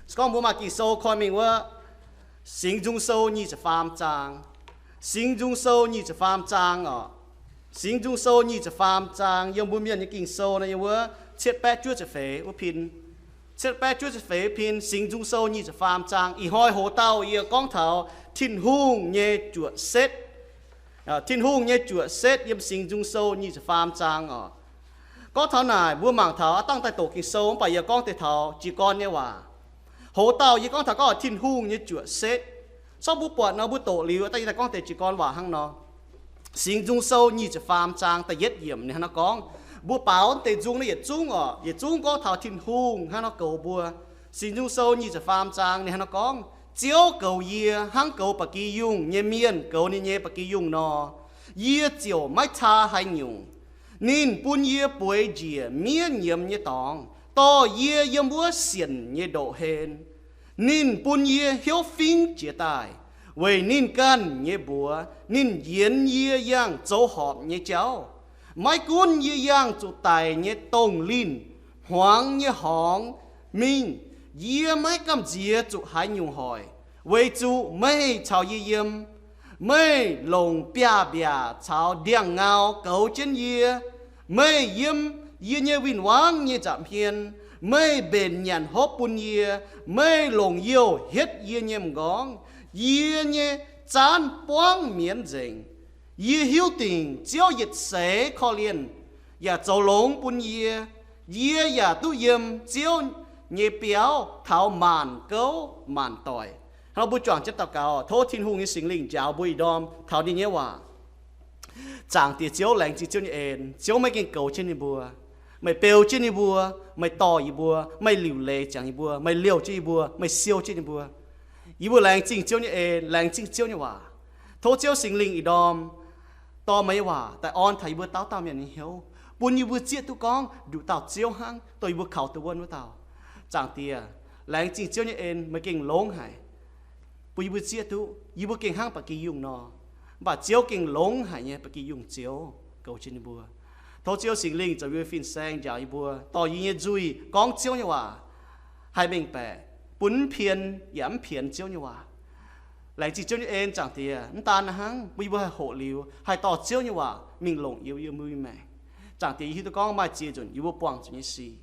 Se gorngv mbuo maaih Ging-Sou koi mingh wuov, Singx Nzung Sou nyic ziepc faam zaang. Singx Nzung Sou nyic ziepc faam zaang oc. Singx Nzung Sou nyic ziepc faam zaang, yiem mbuo Mienh nyei Ging-Sou nor, yiem wuov cietv baeqv juov ziepc feix wuov pin. Cietv baeqv juov ziepc feix pin, Singx Nzung Sou nyic ziepc faam zaang. Ih hnoi hoc dauh yie gorngv taux Tin-Hungh nyei juoqc setv. Tin-Hungh nyei juoqc setv yiem Singx Nzung Sou nyic ziepc faam zaang oc. Gorngv taux naaic, mbuo mangc taux aav dangh daaih doqc Ging-Sou, mv baac yie gorngv deix taux jiez gorn nyei waac. Hoc dauh yie gorngv taux gorngv Tin-Hungh nyei juoqc setv. Corc mbuo buatc nor, mbuo doqc liuz, aav dangh yie daaih gorngv deix jiez gorn waac hnangv nor. Singx Nzung Sou nyic ziepc faam zaang da'yietv yiemc ninh hnangv nor gorngv, mbuo baaux deix nzung naaiv yietc zungv oc, yietc zungv gorngv taux Tin-Hungh hnangv nor goux mbuo. Singx Nzung Sou nyic ziepc faam zaang ninh hnangv nor gorngv, Ziouv goux yie hnangv goux ba'gi yungh nyei mienh goux ninh nyei ba'gi yungh nor, yie ziouc maiv caa haaix nyungc. Ninh bun yie bueix njiec miev nyiemz nyei dorngx, dorh yie yiem wuov sienc nyei ndoqv-hlen. Ninh bun yie hnyouv fingv jiez daaih, weic ninh ganh nyei mbuox ninh njienx yie yangh zoux horpc nyei jauv. Maiv gunv yie yangh zuqc daic nyei dongh linh hmuangx nyei horngz mingh, yie maiv gamh nziex zuqc haaix nyungc hoic, weic zuqc meih caux yie yiem. Meih longc biaav-mbiaac caux ndiangx-ngau goux jienv yie. Meih yiem yie nyei win-wangv nyei nza'hmien. Meih mbenc nyanc hopv bun yie. Meih longc youh hietv yie nyei m'nqorngv. Yie nyei zaanv buangv mienz nzengc. Yie hiuv dingc Ziouv yietc seix korv-lienh yaac zoux longx bun yie. Yie yaac duqv yiem Ziouv nyei biauv taux maanc gouv maanc doic. Hnangv nor mbuo juangc jienv daux gaux, tov Tin-Hungh nyei Singx Lingh njaaux mbuo ih ndorm taux ninh nyei waac. Zaangc Diex Ziouv, laengz zingh Ziouv nyei en. Ziouv, meih gengh goux jienv ninh mbuo. Meih beu jienv ninh mbuo. Meih dorh yie mbuo. Meih liuc leiz ziangx yie mbuo. Meih liouh jienv yie mbuo. Meih siou jienv ninh mbuo. Yie mbuo laengz zingh Ziouv nyei en, laengz zingh Ziouv nyei waac. Tov Ziouv Singx Lingh ih ndorm dorh meih nyei waac daaih orn taux yie mbuo dauh dauh mienh nyei hnyouv, bun yie mbuo zieqv duqv gorngv nduqc dauh Ziouv hnangv, dongh yie mbuo kaux duqv wuonv wuov dauh. Zaangc Diex, laengz zingh Ziouv nyei en, meih gengh longx haic, bun yie mbuo zieqv duqv yie mbuo gengh hnangv ba'gi yungh nor. Mv baac Ziouv gengh longx haic nyei ba'gi yungh Ziouv goux jienv yie mbuo. Tov Ziouv Singx Lingh zoux yie mbuo fin-saeng, njaaux yie mbuo, dorh yie nyei nzuih gorngv Ziouv nyei waac haih mengh baeqc, bun mv pien yaac mv pienx Ziouv nyei waac. Laengz zingh Ziouv nyei en, Zaangc Diex. Mv daan hnangv, bun yie mbuo haih hoqc liuz haih dorh Ziouv nyei waac mingh longc yie mbuo nyei maengc. Zaangc Diex, yie hiuv duqv gorngv maaih ziex nzunc yie mbuo buangh zuqc nyei sic.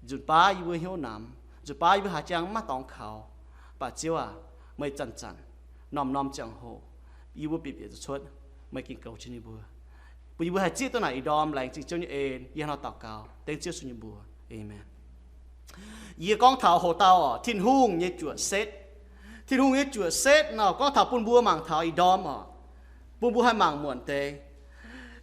Nzunc baav yie mbuo hnyouv namx, nzunc baav yie mbuo haaix jangx mv maaih dorngx kaux. Mv baac Ziouv aac, meih zanc-zanc, norm-norm ziangh hoc, yie mbuo bieqc bieqc zuqc cuotv, meih gengh goux jienv yie mbuo. Bun yie mbuo haih zieqv duqv naaic ih ndorm. Laengz zingh Ziouv nyei en. Yie hnangv nor daux gaux dengv Ziouv Yesu nyei mbuox. Aamen. Yie gorngv taux hoc dauh oc, Tin-Hungh nyei juoqc setv. Tin-Hungh nyei juoqc setv nor gorngv taux bun mbuo mangc taux ih ndorm oc, bun mbuo haih mangc muonc deix.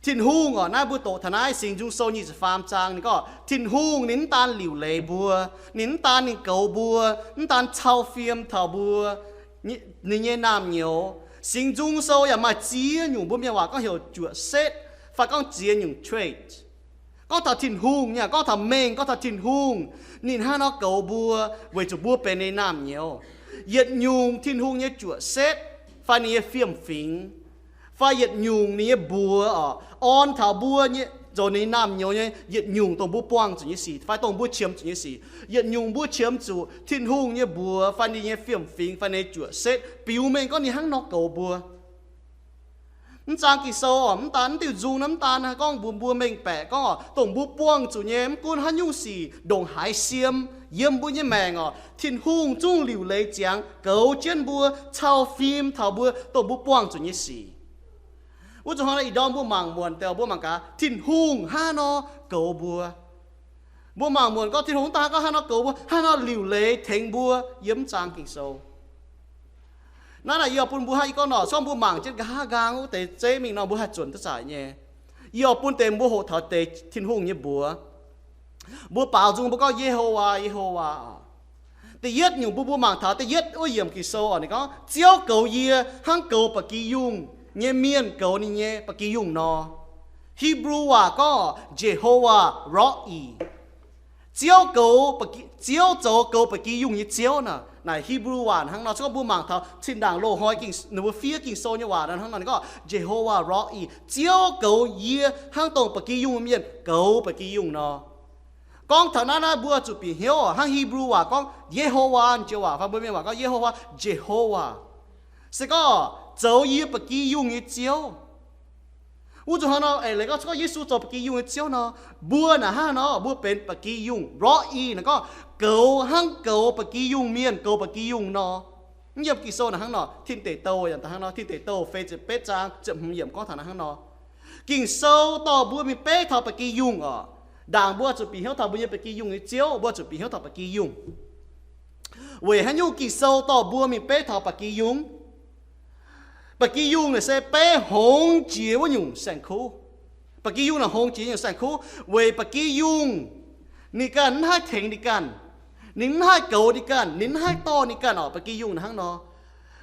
Tin-Hungh oc, naaiv mbuo doqc taux naaiv Singx Nzung Sou nyic ziepc faam zaang ninh gorngv Tin-Hungh ninh mv daan liuc leiz mbuo, ninh mv daan ninh goux mbuo, mv daan cau fiem taux mbuo, ninh nyei naamh nyouz. Singx Nzung Sou yaac maaih ziex nyungc mbuo mienh waac gorngv heuc juoqc setv, fai gorngv ziex nyungc trait. Gorngv taux Tin-Hungh nyei, gorngv taux mengh, gorngv taux Tin-Hungh, ninh hnangv nor goux mbuo weic zuqc mbuo benx ninh naamh nyouz. Yietc nyungc Tin-Hungh nyei juoqc setv fai ninh nyei fiem-fingx, fai yietc nyungc ninh nyei mbuox oc, orn taux mbuo nyei zoux ninh naamh nyouz nyei yietc nyungc dongh mbuo buangh zuqc nyei sic fai dongh mbuo qiemx zuqc nyei sic. Yietc nyungc mbuo qiemx zuqc Tin-Hungh nyei mbuox fai ninh nyei fiem-fingx fai ninh nyei juoqc setv biux mengh gorngv ninh hnangv nor goux mbuo. Mv zaang Ging-Sou oc, mv daan mv diuh nzung naaiv, mv daan gorngv mbuox mbuo mengh baeqc gorngv oc, dongh mbuo buangh zuqc nyei mv gunv haaix nyungc sic ndongc haaix siem yiem mbuo nyei maengc oc, Tin-Hungh zungv liuc leiz ziangx goux jienv mbuo, cau fim taux mbuo dongh mbuo buangh zuqc nyei sic. Wuov zuqc hnangv naaiv ih ndorm mbuo mangc muonc deix, mbuo mangc gaax Tin-Hungh hnangv nor goux mbuo. Mbuo mangc muonc gorngv Tin-Hungh mv daan gorngv hnangv nor goux mbuo, hnangv nor liuc leiz tengx mbuo yiem mv zaang Ging-Sou. Naaiv naaic yie oix bun mbuo hnangv yie gorngv nor, se gorngv mbuo mangc jienv nqa'haav nqaang wuov deix zeiv mingh nor, mbuo haih zuonc duqv zaqc nyei. Yie oix bun deix mbuo hoqc taux deix Tin-Hungh nyei mbuox. Mbuo baaux nzung mbuo gorngv Ye^ho^waa, Ye^ho^waa oc. Da'yietv nyungc bun mbuo mangc taux da'yietv wuov yiemc Ging-Sou oc, ninh gorngv, Ziouv goux yie hnangv goux ba'gi yungh nyei mienh goux ninh nyei ba'gi yungh nor. Hipv^lu waac gorngv Jehovah Ro^i. Ziouv goux, Ziouv zoux goux ba'gi yungh nyei Ziouv naaic. Naaic Hipv^lu waac hnangv nor. Se gorngv mbuo mangc taux zinh ndaangc loz-hnoi ninh mbuo fiev Ging-Sou nyei waac naaic hnangv nor, ninh gorngv Jehovah Ro^i, Ziouv goux yie hnangv dongh ba'gi yungh mienh goux ba'gi yungh nor. Gorngv taux naaiv, naaiv mbuo zuqc bieqc hnyouv hnangv Hipv^lu waac gorngv Yehovah, joux waac fai mbuo Mienh waac gorngv Yehovah, Jehovah, se gorngv zoux yie ba'gi yungh nyei Ziouv. Wuov zuqc hnangv nor eix leiz gorngv, gorngv Yesu zoux ba'gi yungh nyei Ziouv nor, mbuo naaic hnangv nor, mbuo benx ba'gi yungh, roc i naaic gorngv goux hnangv goux ba'gi yungh mienh goux ba'gi yungh nor. Mv yiem Ging-Sou naaic hnangv nor, Tin Deic Douh yaac hnangv nor, Tin Deic Douh feix ziepc betv zaang ziepc hmz yiemc gorngv taux naaic hnangv nor. Ging-Sou dorh mbuo mingh beiv taux ba'gi yungh oc. Ndaangc mbuo zuqc bieqc hnyouv taux mbuo nyei ba'gi yungh nyei Ziouv, mbuo zuqc bieqc hnyouv taux ba'gi yungh. Weic haaix nyungc Ging-Sou dorh mbuo mingh beiv taux ba'gi yungh? Ba'gi yungh naaic se beiv hngongx jiex wuov nyungc saeng-kuv. Ba'gi yungh naaic hngongx jiex nyungc saeng-kuv weic ba'gi yungh ninh ganh mv haih tengx ninh ganh, ninh mv haih goux ninh ganh, ninh mv haih dorh ninh ganh oc. Ba'gi yungh naaic hnangv nor.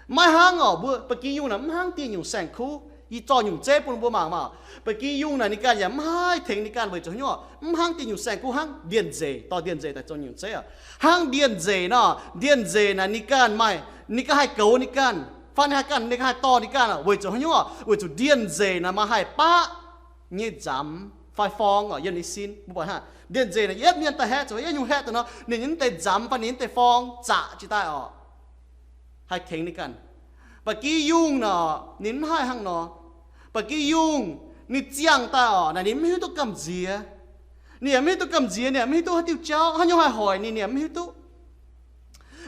Maiv hnangv oc, mbuo ba'gi yungh naaic mv hnangv dieh nyungc saeng-kuv. Yie zorqv nyungc zeiv bun mbuo mangc maah. Ba'gi yungh naaic ninh ganh yaac mv haih tengx ninh ganh weic zuqc haaix nyungc oc? Mv hnangv dieh nyungc saeng-kuv, hnangv ndie-nzeic, dorh ndie-nzeic daaih zoux nyungc zeiv oc. Hnangv ndie-nzeic nor, ndie-nzeic naaic ninh ganh maaih, ninh ganh haih goux ninh ganh, fai ninh haih ganh, ninh ganh haih dorh ninh ganh oc. Weic zuqc haaix nyungc oc? Weic zuqc ndie-nzeic naaic maaih haih baqv nyei nzamx fai forng oc yiem ninh sin. Mbuo buatc hnangv ndie-nzeic naaic yietv mienh daaih haeqv, zuqc yietv nyungc haeqv daaih nor, ninh nyei deix nzamx fai ninh nyei deix forng zaqc jiez daaih oc, haih tengx ninh ganh. Ba'gi yungh nor, ninh mv haih hnangv nor. Ba'gi yungh ninh ziangh daaih oc, naaic ninh mv hiuv duqv gamh nziex. Ninh yaac mv hiuv duqv gamh nziex, ninh yaac mv hiuv duqv haaix diuh jauv, haaix nyungc haih hoic ninh, ninh yaac mv hiuv duqv.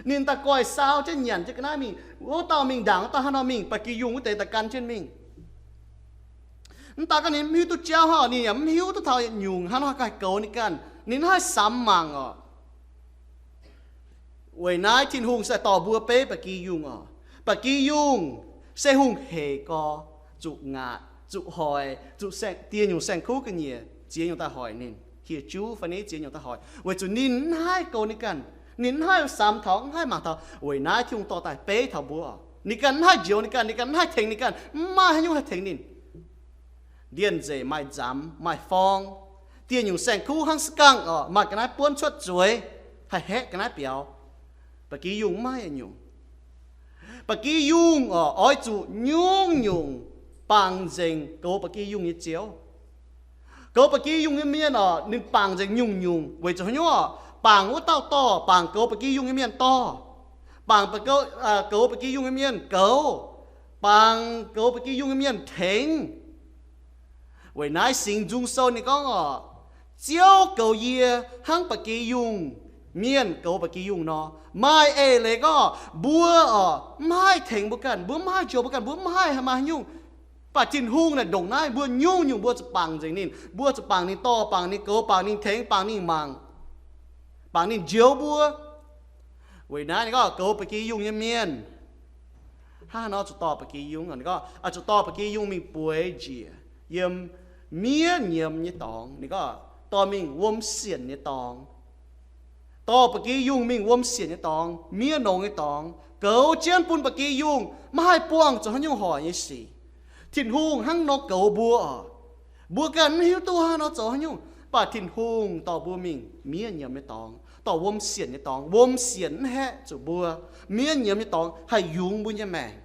Ninh daaih goiv saau jienv nyanc jienv ga'naaiv mingh, wuov dauh mingh ndaangc, wuov dauh hnangv nor mingh, ba'gi yungh wuov deix daaih gan jienv mingh. Mv daaih gorngv ninh mv hiuv duqv jauv hnangv, ninh yaac mv hiuv duqv taux yietc nyungc hnangv nor haih goux ninh ganh, ninh mv haih samx mangc oc. Weic naaiv Tin-Hungh se dorh mbuo beiv ba'gi yungh oc. Ba'gi yungh se hungh hec gorx, zuqc ngaatc, zuqc hoic, zuqc saeng-, dieh nyungc saeng-kuv ga'nyiec ziex nyungc daaih hoic ninh, hieh juv fai nitv ziex nyungc daaih hoic, weic zuqc ninh mv haih goux ninh ganh. Ninh mv haih samx taux, mv haih mangc taux. Weic naaiv Tin-Hungh dorh daaih beiv taux mbuo oc. Ninh ganh mv haih njoux ninh ganh, ninh ganh mv haih tengx ninh ganh, mv maaih haaix nyungc haih tengx ninh. Ndie-nzeic maaih nzamx maaih forng, dieh nyungc saeng-kuv hnangv sa'gangh oc, maaih ga'naaiv buonv cuotv zueiz, haih haeqv ga'naaiv biaux. Ba'gi yungh mv maaih yietc nyungc. Ba'gi yungh oc, oix zuqc nyungc-nyungc bangc nzengc goux ba'gi yungh nyei ziouv. Goux ba'gi yungh nyei mienh oc, ninh bangc nzengc nyungc-nyungc. Weic zuqc haaix nyungc oc? Bangc wuov dauh dorh, bangc goux ba'gi yungh nyei mienh dorh, bangc goux ba'gi yungh nyei mienh goux, bangc goux ba'gi yungh nyei mienh tengx. Weic naaiv Singx Nzung Sou ninh gorngv oc, Ziouv goux yie hnangv ba'gi yungh mienh goux ba'gi yungh nor. Maaih eix leiz gorngv mbuo oc, mv haih tengx mbuo ganh, mbuo mv haih njoux mbuo ganh, mbuo mv haih maaih haaix nyungc. Mv baac Tin-Hungh naaic ndongc naaiv, mbuo nyungc-nyungc mbuo zuqc bangc nzengc ninh, mbuo zuqc bangc ninh dorh, bangc ninh goux, bangc ninh tengx, bangc ninh mangc, bangc ninh njoux mbuo. Weic naaiv ninh gorngv goux ba'gi yungh nyei mienh hnangv haaix nor zuqc dorh ba'gi yungh? Ninh gorngv zuqc dorh ba'gi yungh mingh bueix njiec yiem miev nyiemz nyei dorngx. Ninh gorngv dorh mingh wuom sienc nyei dorngx. Dorh ba'gi yungh mingh wuom sienc nyei dorngx, miev nongx nyei dorngx, goux jienv bun ba'gi yungh maiv haih buangh zoux haaix nyungc hoic nyei sic. Tin-Hungh hnangv nor goux mbuo oc. Mbuo ganh mv hiuv duqv hnangv nor zoux haaix nyungc, mv baac Tin-Hungh dorh mbuo mingh miev nyiemz nyei dorngx, dorh wuom sienc nyei dorngx. Wuom sienc mv haeqv zuqc mbuo, miev nyiemz nyei dorngx haih yungz mbuo nyei maengc.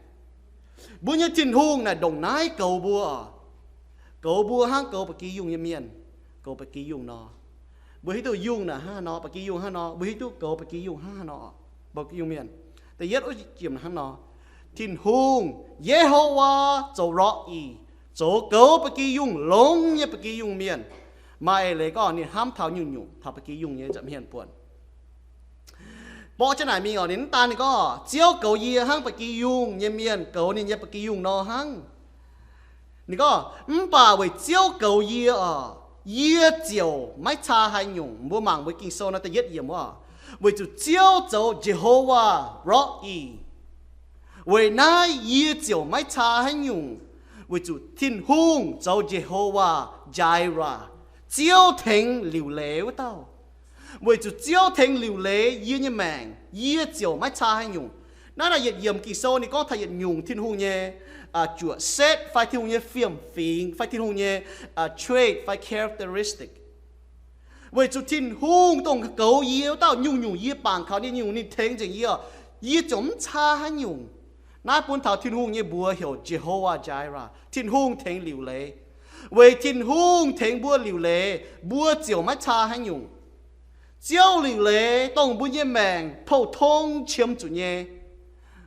Mbuo nyei Tin-Hungh naaic ndongc naaiv goux mbuo oc. Goux mbuo hnangv goux ba'gi yungh nyei mienh goux ba'gi yungh nor. Mbuo hiuv duqv yungh naaic hnangv haaix nor, ba'gi yungh hnangv haaix nor, mbuo hiuv duqv goux ba'gi yungh hnangv haaix nor oc. Ba'gi yungh mienh, da'yietv wuov jiem hnangv nor, Tin-Hungh, Ye^ho^waa, zoux รออี, zoux goux ba'gi yungh, longx nyei ba'gi yungh mienh. Maaih eix leiz gorngv ninh hnamv taux nyungc-nyungc taux ba'gi yungh nyei nza'hmien buonc. Mborqv jienv naaic mingh oc, ninh mv daan ninh gorngv, Ziouv goux yie hnangv ba'gi yungh nyei mienh goux ninh nyei ba'gi yungh nor hnangv. Ninh gorngv, mv baac weic Ziouv goux yie oc, yie ziouc maiv caa haaix nyungc. Mbuo mangc mbuo Ging-Sou naaiv da'yietv yiemc wuov, weic zuqc Ziouv zoux Jehovah Rohi. Weic naaiv yie ziouc maiv caa haaix nyungc, weic zuqc Tin-Hungh zoux Jehovah Jireh, Ziouv tengx liuc leiz wuov dauh. Weic zuqc Ziouv tengx liuc leiz yie nyei maengc, yie ziouc maiv caa haaix nyungc. Naaiv naaic yietc yiemc Ging-Sou ninh gorngv taux yietc nyungc Tin-Hungh nyei, aa, juoqc setv fai Tin-Hungh nyei fiem-fingx fai Tin-Hungh nyei, aa, trait fai characteristic. Weic zuqc Tin-Hungh dongh goux yie wuov dauh, nyungc-nyungc yie bangc kaux ninh, nyungc ninh tengx nzengc yie, yie ziouc mv caa haaix nyungc. Naaiv bun taux Tin-Hungh nyei mbuox heuc Jehovah Jireh, Tin-Hungh tengx liuc leiz. Weic Tin-Hungh tengx mbuo liuc leiz, mbuo ziouc maiv caa haaix nyungc. Ziouv liuc leiz dongh mbuo nyei maengc pou-tong qiemx zuqc nyei,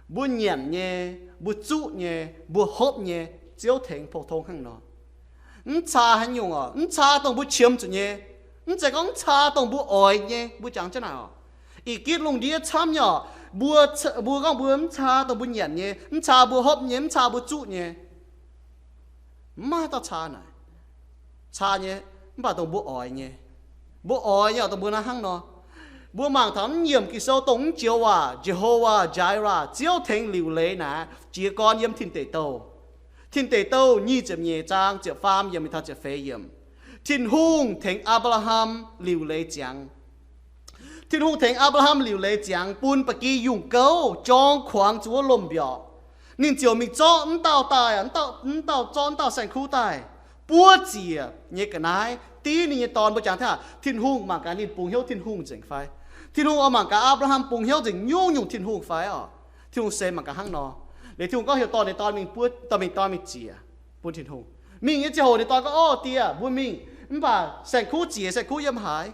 mbuo nyanc nyei, mbuo zuqv nyei, mbuo hopv nyei, Ziouv tengx pou-tong hnangv nor. Mv caa haaix nyungc oc, mv caa dongh mbuo qiemx zuqc nyei. Mv zeiz gorngv mv caa dongh mbuo oix nyei, mbuo jangx jienv naaic oc. Ih gitv lungh ndiev camv nyei oc, mbuo, mbuo gorngv mbuo mv caa dongh mbuo nyanc nyei, mv caa mbuo hopv nyei, mv caa mbuo zuqv nyei. Mv maaih dauh caa naaic. Caa nyei, mv baac dongh mbuo oix nyei. Mbuo oix nyei oc, dongh mbuo naaiv hnangv nor. Mbuo mangc taux mv yiemc Ging-Sou dongh mv joux waac, Jehovah Jireh, Ziouv tengx liuc leiz naaic, jiez gorn yiem Tin Deic Douh. Tin Deic Douh nyic ziepc nyeic zaang ziepc faam yiemc mingh taux ziepc feix yiemc. Tin-Hungh tengx Apc^laa^ham liuc leiz ziangx. Tin-Hungh tengx Apc^laa^ham liuc leiz ziangx bun ba'gi yungh gouv jorng kuangx zuqc wuov lomh mbiorqc. Ninh ziouc mingh zorqv mv dauh daaih, mv dauh, mv dauh zorqv mv dauh saeng-kuv daaih, buov ziec nyei ga'naaiv div ninh nyei dorn. Mbuo jangx taux Tin-Hungh mangc gaax ninh bungx hnyouv Tin-Hungh nzengc fai? Tin-Hungh oix mangc gaax Apc^laa^ham bungx hnyouv nzengc nyungc-nyungc Tin-Hungh fai oc? Tin-Hungh se mangc gaax hnangv nor. Liuz Tin-Hungh gorngv heuc dorh ninh dorn mingh buov, dorh mingh dorn mingh ziec bun Tin-Hungh. Mingh nyei ziangh hoc ninh dorn gorngv, Orv, die, mbuo mingh. Mv baac saeng-kuv ziec, saeng-kuv yiem haaix?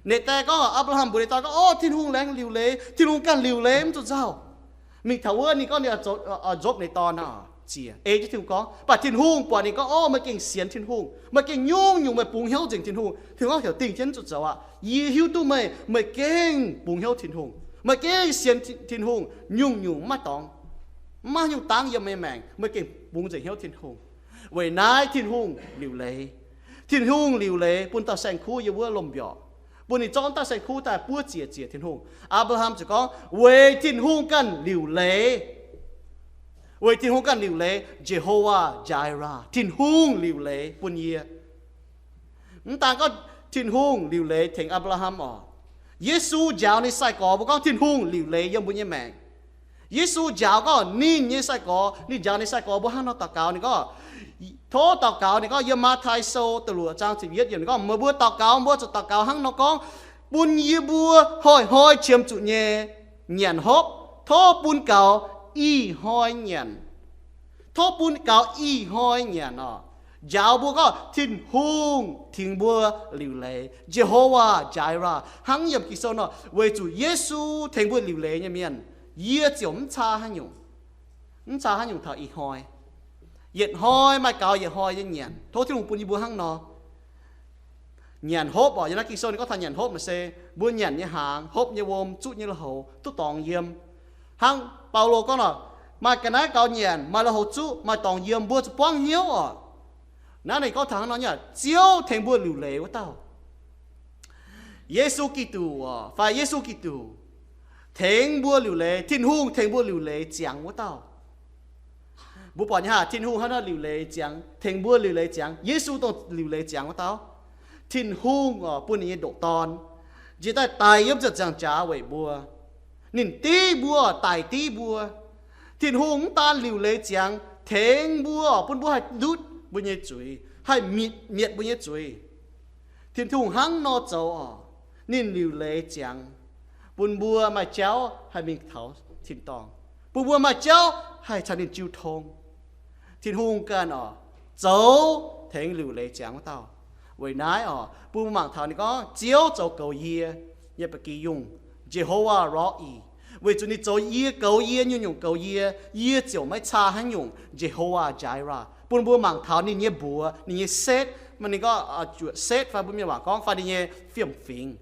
Ninh die gorngv, Apc^laa^ham mbuox ninh dorn gorngv, Orv, Tin-Hungh laengz liuc leiz, Tin-Hungh ganh liuc leiz, mv zuqc nzauh. Mingh taux wuov ninh gorngv ninh oix nzopv ninh dorn ziec, ei jienv Tin-Hungh gorngv. Mv baac Tin-Hungh buatc ninh gorngv, Orv, meih gengh sienx Tin-Hungh, meih gengh nyungc-nyungc meih bungx hnyouv nzengc Tin-Hungh. Tin-Hungh gorngv, Heuc dingh jienv, mv zuqc zoux aqv. Yie hiuv duqv meih, meih gengh bungx hnyouv Tin-Hungh, meih gengh sienx Tin-Hungh, nyungc-nyungc mv maaih dorngx, mv maaih nyungc dangv yiem meih maengc, meih gengh bungx nzengc hnyouv Tin-Hungh. Weic naaiv Tin-Hungh liuc leiz. Tin-Hungh liuc leiz bun dauh saeng-kuv yiem wuov lomh mbiorqc, bun ninh zorqv dauh saeng-kuv daaih buov ziec ziec Tin-Hungh. Apc^laa^ham ziouc gorngv, Weic Tin-Hungh ganh liuc leiz. Weic Tin-Hungh ganh liuc leiz, Jehovah Jireh, Tin-Hungh liuc leiz bun yie. Mv daan gorngv Tin-Hungh liuc leiz tengx Apc^laa^ham oc. Yesu njaaux ninh sai-gorx mbuo gorngv Tin-Hungh liuc leiz yiem mbuo nyei maengc. Yesu njaaux gorngv ninh nyei sai-gorx, ninh njaaux ninh sai-gorx mbuo hnangv nor daux gaux. Ninh gorngv, tov daux gaux, ninh gorngv yiem Matv^tai Sou da'luoqc zaang ziepc yietv yiemc, ninh gorngv, Meih mbuo daux gaux, mbuo zuqc daux gaux hnangv nor gorngv, Bun yie mbuo hnoi-hnoi qiemx zuqc nyei nyanc hopv, tov bun gaux ih hnoi nyanc. Tov bun gaux ih hnoi nyanc oc. Njaaux mbuo gorngv Tin-Hungh tengx mbuo liuc leiz, Jehovah Jireh, hnangv yiem Ging-Sou nor, weic zuqc Yesu tengx mbuo liuc leiz nyei mienh, yie ziouc mv caa haaix nyungc, mv caa haaix nyungc taux ih hnoi. Yietc hnoi maaih gaux yietc hnoi nyei nyanc. Tov Tin-Hungh bun yie mbuo hnangv nor. Nyanc hopv oc, yiem naaiv Ging-Sou ninh gorngv taux nyanc hopv naaic se mbuo nyanc nyei hnaangx, hopv nyei wuom, zuqv nyei lui-houx duqv dorngx yiem. Hnangv Baulo gorngv nor, maaih ga'naaiv gaux nyanc, maaih lui-houx zuqv, maaih dorngx yiem, mbuo zuqc buangv hnyouv oc. Naaiv ninh gorngv taux hnangv nor nyei, Ziouv tengx mbuo liuc leiz wuov dauh, Yesu Giduc oc, fai Yesu Giduc tengx mbuo liuc leiz, Tin-Hungh tengx mbuo liuc leiz ziangx wuov dauh. Mbuo buatc nyei haac, Tin-Hungh hnangv nor liuc leiz ziangx, tengx mbuo liuc leiz ziangx, Yesu dongh liuc leiz ziangx wuov dauh. Tin-Hungh oc, bun ninh nyei ndoqc Dorn njiec daaih daic yiem ziepc nzaangc jaax weic mbuo. Ninh div mbuo, daic div mbuo. Tin-Hungh mv daan liuc leiz ziangx tengx mbuo oc, bun mbuo haih ndutv mbuo nyei zuiz, haih mietc, mietc mbuo nyei zuiz. Tin-Hungh hnangv nor zoux oc. Ninh liuc leiz ziangx bun mbuo maaih jauv haih mingh taux tin-dorngh, bun mbuo maaih jauv haih caux ninh jiu tong. Tin-Hungh ganh oc, zoux tengx liuc leiz ziangx wuov dauh. Weic naaiv oc, bun mbuo mangc taux ninh gorngv, Ziouv zoux goux yie nyei ba'gi yungh, Jehovah Ro-i. Weic zuqc ninh zoux yie, goux yie, nyungc-nyungc goux yie, yie ziouc maiv caa haaix nyungc, Jehovah Jireh. Bun mbuo mangc taux ninh nyei mbuox, ninh nyei setv, maaih ninh gorngv, zuoqc setv fai mbuo mienh waac gorngv, fai ninh nyei fiem-fingx.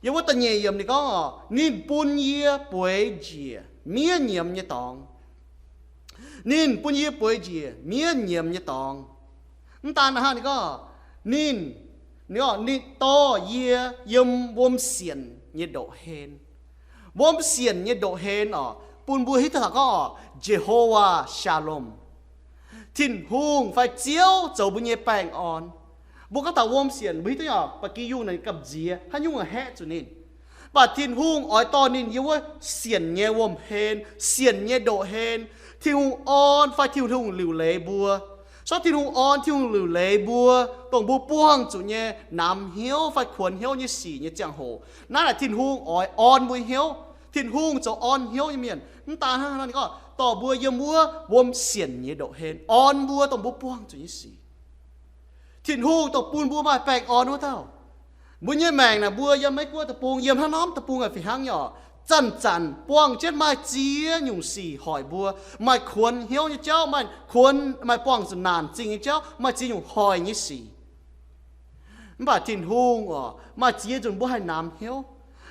Yiem wuov da'nyeic yiemc ninh gorngv oc, ninh bun yie bueix njiec miev nyiemz nyei dorngx. Ninh bun yie bueix njiec miev nyiemz nyei dorngx. Mv daan hnangv, ninh gorngv, ninh, ninh gorngv, ninh dorh yie yiem wuom sienc nyei ndoqv-hlen. Wuom sienc nyei ndoqv-hlen oc, bun mbuo hiuv duqv taux gorngv oc, Jehovah Shalom. Tin-Hungh fai Ziouv zoux mbuo nyei baengh orn. Mbuo gorngv taux wuom sienc, mbuo hiuv duqv nyei oc, ba'gi yungh naaic gamh nziex, haaix nyungc haeqv zuqc ninh. Mv baac Tin-Hungh oix dorh ninh yiem wuov sienc nyei wuom-hlen, sienc nyei ndoqv-hlen. Tin-Hungh orn fai Tin-Hungh liuc leiz mbuo. Sortv Tin-Hungh orn, Tin-Hungh liuc leiz mbuo, dongh mbuo buangh zuqc nyei namx hnyouv fai kuonx hnyouv nyei sic nyei ziangh hoc. Naaiv naaic Tin-Hungh oix orn mbuo hnyouv. Tin-Hungh zoux orn hnyouv nyei mienh. Mv daan hnangv nor, ninh gorngv dorh mbuo yiem wuov wuom sienc nyei ndoqv-hlen, orn mbuo dongh mbuo buangh zuqc nyei sic. Tin-Hungh dongh bun mbuo maaih baengh orn wuov dauh. Mbuo nyei maengc naaic, mbuo yiem Meiv Guoqv deic-bung, yiem haaix norm deic-bung aah, fih hnangv nyei oc, zanc-zanc buangh jienv maaih ziex nyungc sic hoic mbuo, maaih kuonx hnyouv nyei jauv, maaih kuonx, maaih buangh zuqc naanc zingh nyei jauv, maaih ziex nyungc hoic nyei sic. Mv baac Tin-Hungh oc, maaih ziex nzunc mbuo haih namx hnyouv.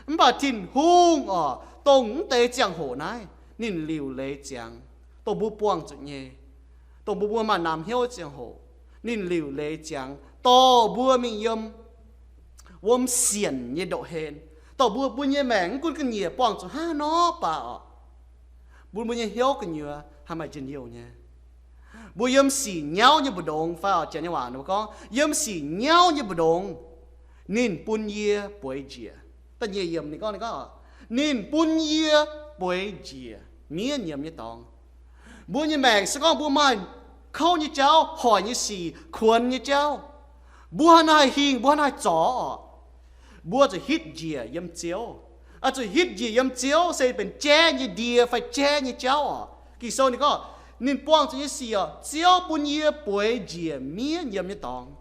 Mv baac Tin-Hungh oc, dongh mv deix ziangh hoc naaiv, ninh liuc leiz ziangx, dongh mbuo buangh zuqc nyei, dongh mbuo, mbuo maaih namx hnyouv ziangh hoc, ninh liuc leiz ziangx dorh mbuo mingh yiem wuom sienc nyei ndoqv-hlen, dorh mbuo, mbuo nyei maengc mv gunv ga'nyiec buangh zuqc hnangv nor baac oc, bun mbuo nyei hnyouv gu'nyuoz haih maaih njien-youh nyei. Mbuo yiem sic nyauv nyei mbu'ndongx fai oc, janx nyei waac ninh mbuo gorngv, yiem sic nyauv nyei mbu'ndongx, ninh bun yie bueix njiec. Da'nyeic yiemc ninh gorngv, ninh gorngv, ninh bun yie bueix njiec miev nyiemz nyei dorngx. Mbuo nyei maengc se gorngv mbuo maaih kouv nyei jauv, hoic nyei sic, kuonx nyei jauv, mbuo hnangv naaiv haih hingh, mbuo hnangv naaiv haih zorc oc, mbuo zuqc hitv njiec yiem Ziouv. Oix zuqc hitv njiec yiem Ziouv se benx jaiv nyei ndie fai jaiv nyei jauv oc. Ging-Sou ninh gorngv, ninh buangh zuqc nyei sic oc, Ziouv bun yie bueix njiec miev nyiemz nyei dorngx.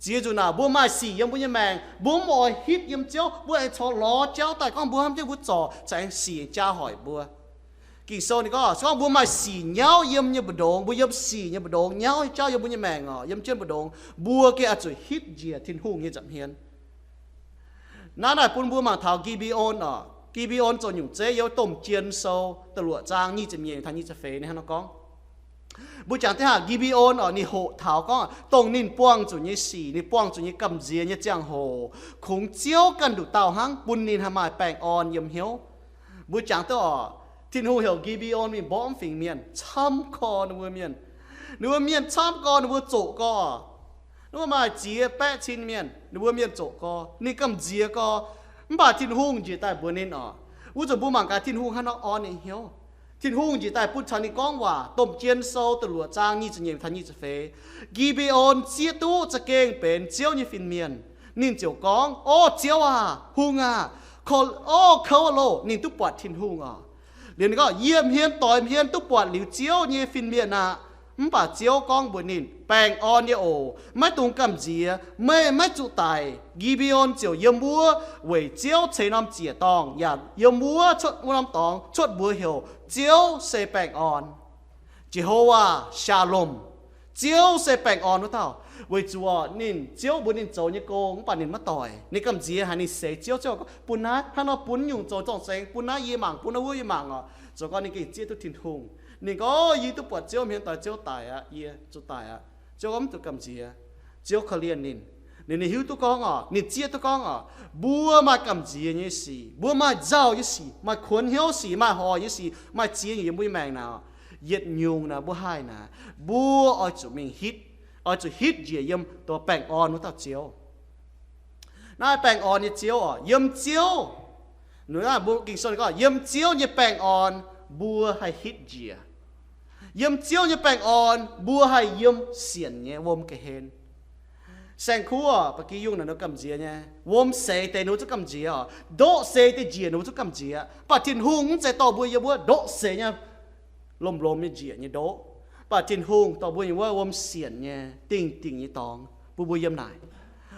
Ziex nzunc naaic, mbuo maaih sic yiem mbuo nyei maengc, mbuo mv oix hitv yiem Ziouv, mbuo aengx corc lorz jauv daaih gorngv mbuo hnamv jienv mbuo zorc, caux aengx sic jaa hoic mbuo. Ging-Sou ninh gorngv, se gorngv mbuo maaih sic nyauv yiem nyei mbu'ndongx, mbuo yiem sic nyei mbu'ndongx, nyauv nyei jauv yiem mbuo nyei maengc oc, yiem jienv mbu'ndongx, mbuo gengh oix zuqc hitv njiec Tin-Hungh nyei nza'hmien. Naaiv naaic bun mbuo mangc taux Gi^mbe^on oc. Gi^mbe^on zoux nyungc zeiv, yiem Domh Jien Sou da'luoqc zaang nyic ziepc nyeic taux nyic ziepc feix ninh hnangv nor gorngv. Mbuo jangx deix haac Gi^mbe^on oc, ninh hoqc taux gorngv dongh ninh buangh zuqc nyei sic, ninh buangh zuqc nyei gamh nziex nyei ziangh hoc, kungx Ziouv ganh nduqc dauh hnangv bun ninh haih maaih baengh orn yiem hnyouv. Mbuo jangx duqv oc, Tin-Hungh heuc Gi^mbe^on mingh mborqv mv fingx mienh, camv gorx ninh mbuo mienh. Ninh mbuo mienh camv gorx, ninh mbuo zoqc gorx. Ninh mbuo maaih ziex baeqv cin mienh, ninh mbuo mienh zoqc gorx, ninh gamh nziex gorx. Mv baac Tin-Hungh njiec daaih mbuox ninh oc, wuov zanc mbuo mangc gaax Tin-Hungh hnangv nor orn ninh hnyouv. Tin-Hungh njiec daaih bun caux ninh gorngv waac, Domh Jien Sou da'luoqc zaang nyic ziepc nyeic taux nyic ziepc feix, Gi^mbe^on zieqv duqv za'gengh benx Ziouv nyei fin-mienh. Ninh ziouc gorngv, O Ziouv aah! Hungh aah! Ko, o kouv loh! Ninh duqv buatc Tin-Hungh oc. Liuz ninh gorngv, Yie hmien doix hmien duqv buatc liuz Ziouv nyei fin-mienh aqv. Mv baac Ziouv gorngv mbuox ninh, Baengh orn nyei oc. Maiv dungx gamh nziex. Meih maiv zuqc daic. Gi^mbe^on ziouc yiem wuov weic Ziouv ceix norm ziec-dorngh, yaac yiem wuov cuotv wuov norm dorngx cuotv mbuox heuc, Ziouv se baengh orn. Jehovah Shalom. Ziouv se baengh orn wuov dauh. Weic zuqc ninh, Ziouv mbuox ninh zoux nyei gong mv baac ninh maiv doic. Ninh gamh nziex haic, ninh seix Ziouv. Ziouv gorngv, Bun naaiv hnangv nor, bun nyungc zoux zorng-zengx, bun naaiv yie mangc, bun naaiv wuov yie mangc oc. Zoux gau ninh gengh zieqv duqv Tin-Hungh. Ninh gorngv, Yie duqv buatc Ziouv hmien doix, Ziouv daic aqv, yie zuqc daic aqv. Ziouv gorngv, Mv dungx gamh nziex. Ziouv korv-lienh ninh. Ninh, ninh hiuv duqv gorngv oc, ninh zieqv duqv gorngv oc, mbuo maaih gamh nziex nyei sic, mbuo maaih nzauh nyei sic, maaih kuonx hnyouv sic, maaih hoic nyei sic, maaih ziex nyungc yiem mbuo nyei maengc naaic, yietc nyungc naaic mbuo haih naaic, mbuo oix zuqc mingh hitv, oix zuqc hitv njiec yiem dongh baengh orn wuov dauh Ziouv. Naaiv baengh orn nyei Ziouv oc, yiem Ziouv, mbuo Ging-Sou gorngv, yiem Ziouv nyei baengh orn mbuo haih hitv njiec. Yiem Ziouv nyei baengh orn mbuo haih yiem sienc nyei wuom ga'hlen. Saeng-kuv oc, ba'gi yungh naaic ninh gamh nziex nyei. Wuom seix deix ninh mbuo zungv gamh nziex oc. Ndoqv seix deix njiec ninh mbuo zungv gamh nziex. Mv baac Tin-Hungh mv zeiz dorh mbuo yiem wuov ndoqv seix nyei, lomh-lomh nyei njiec nyei ndoqv. Mv baac Tin-Hungh dorh mbuo yiem wuov wuom sienc nyei, dingh dingc nyei dorngx bun mbuo yiem naaic.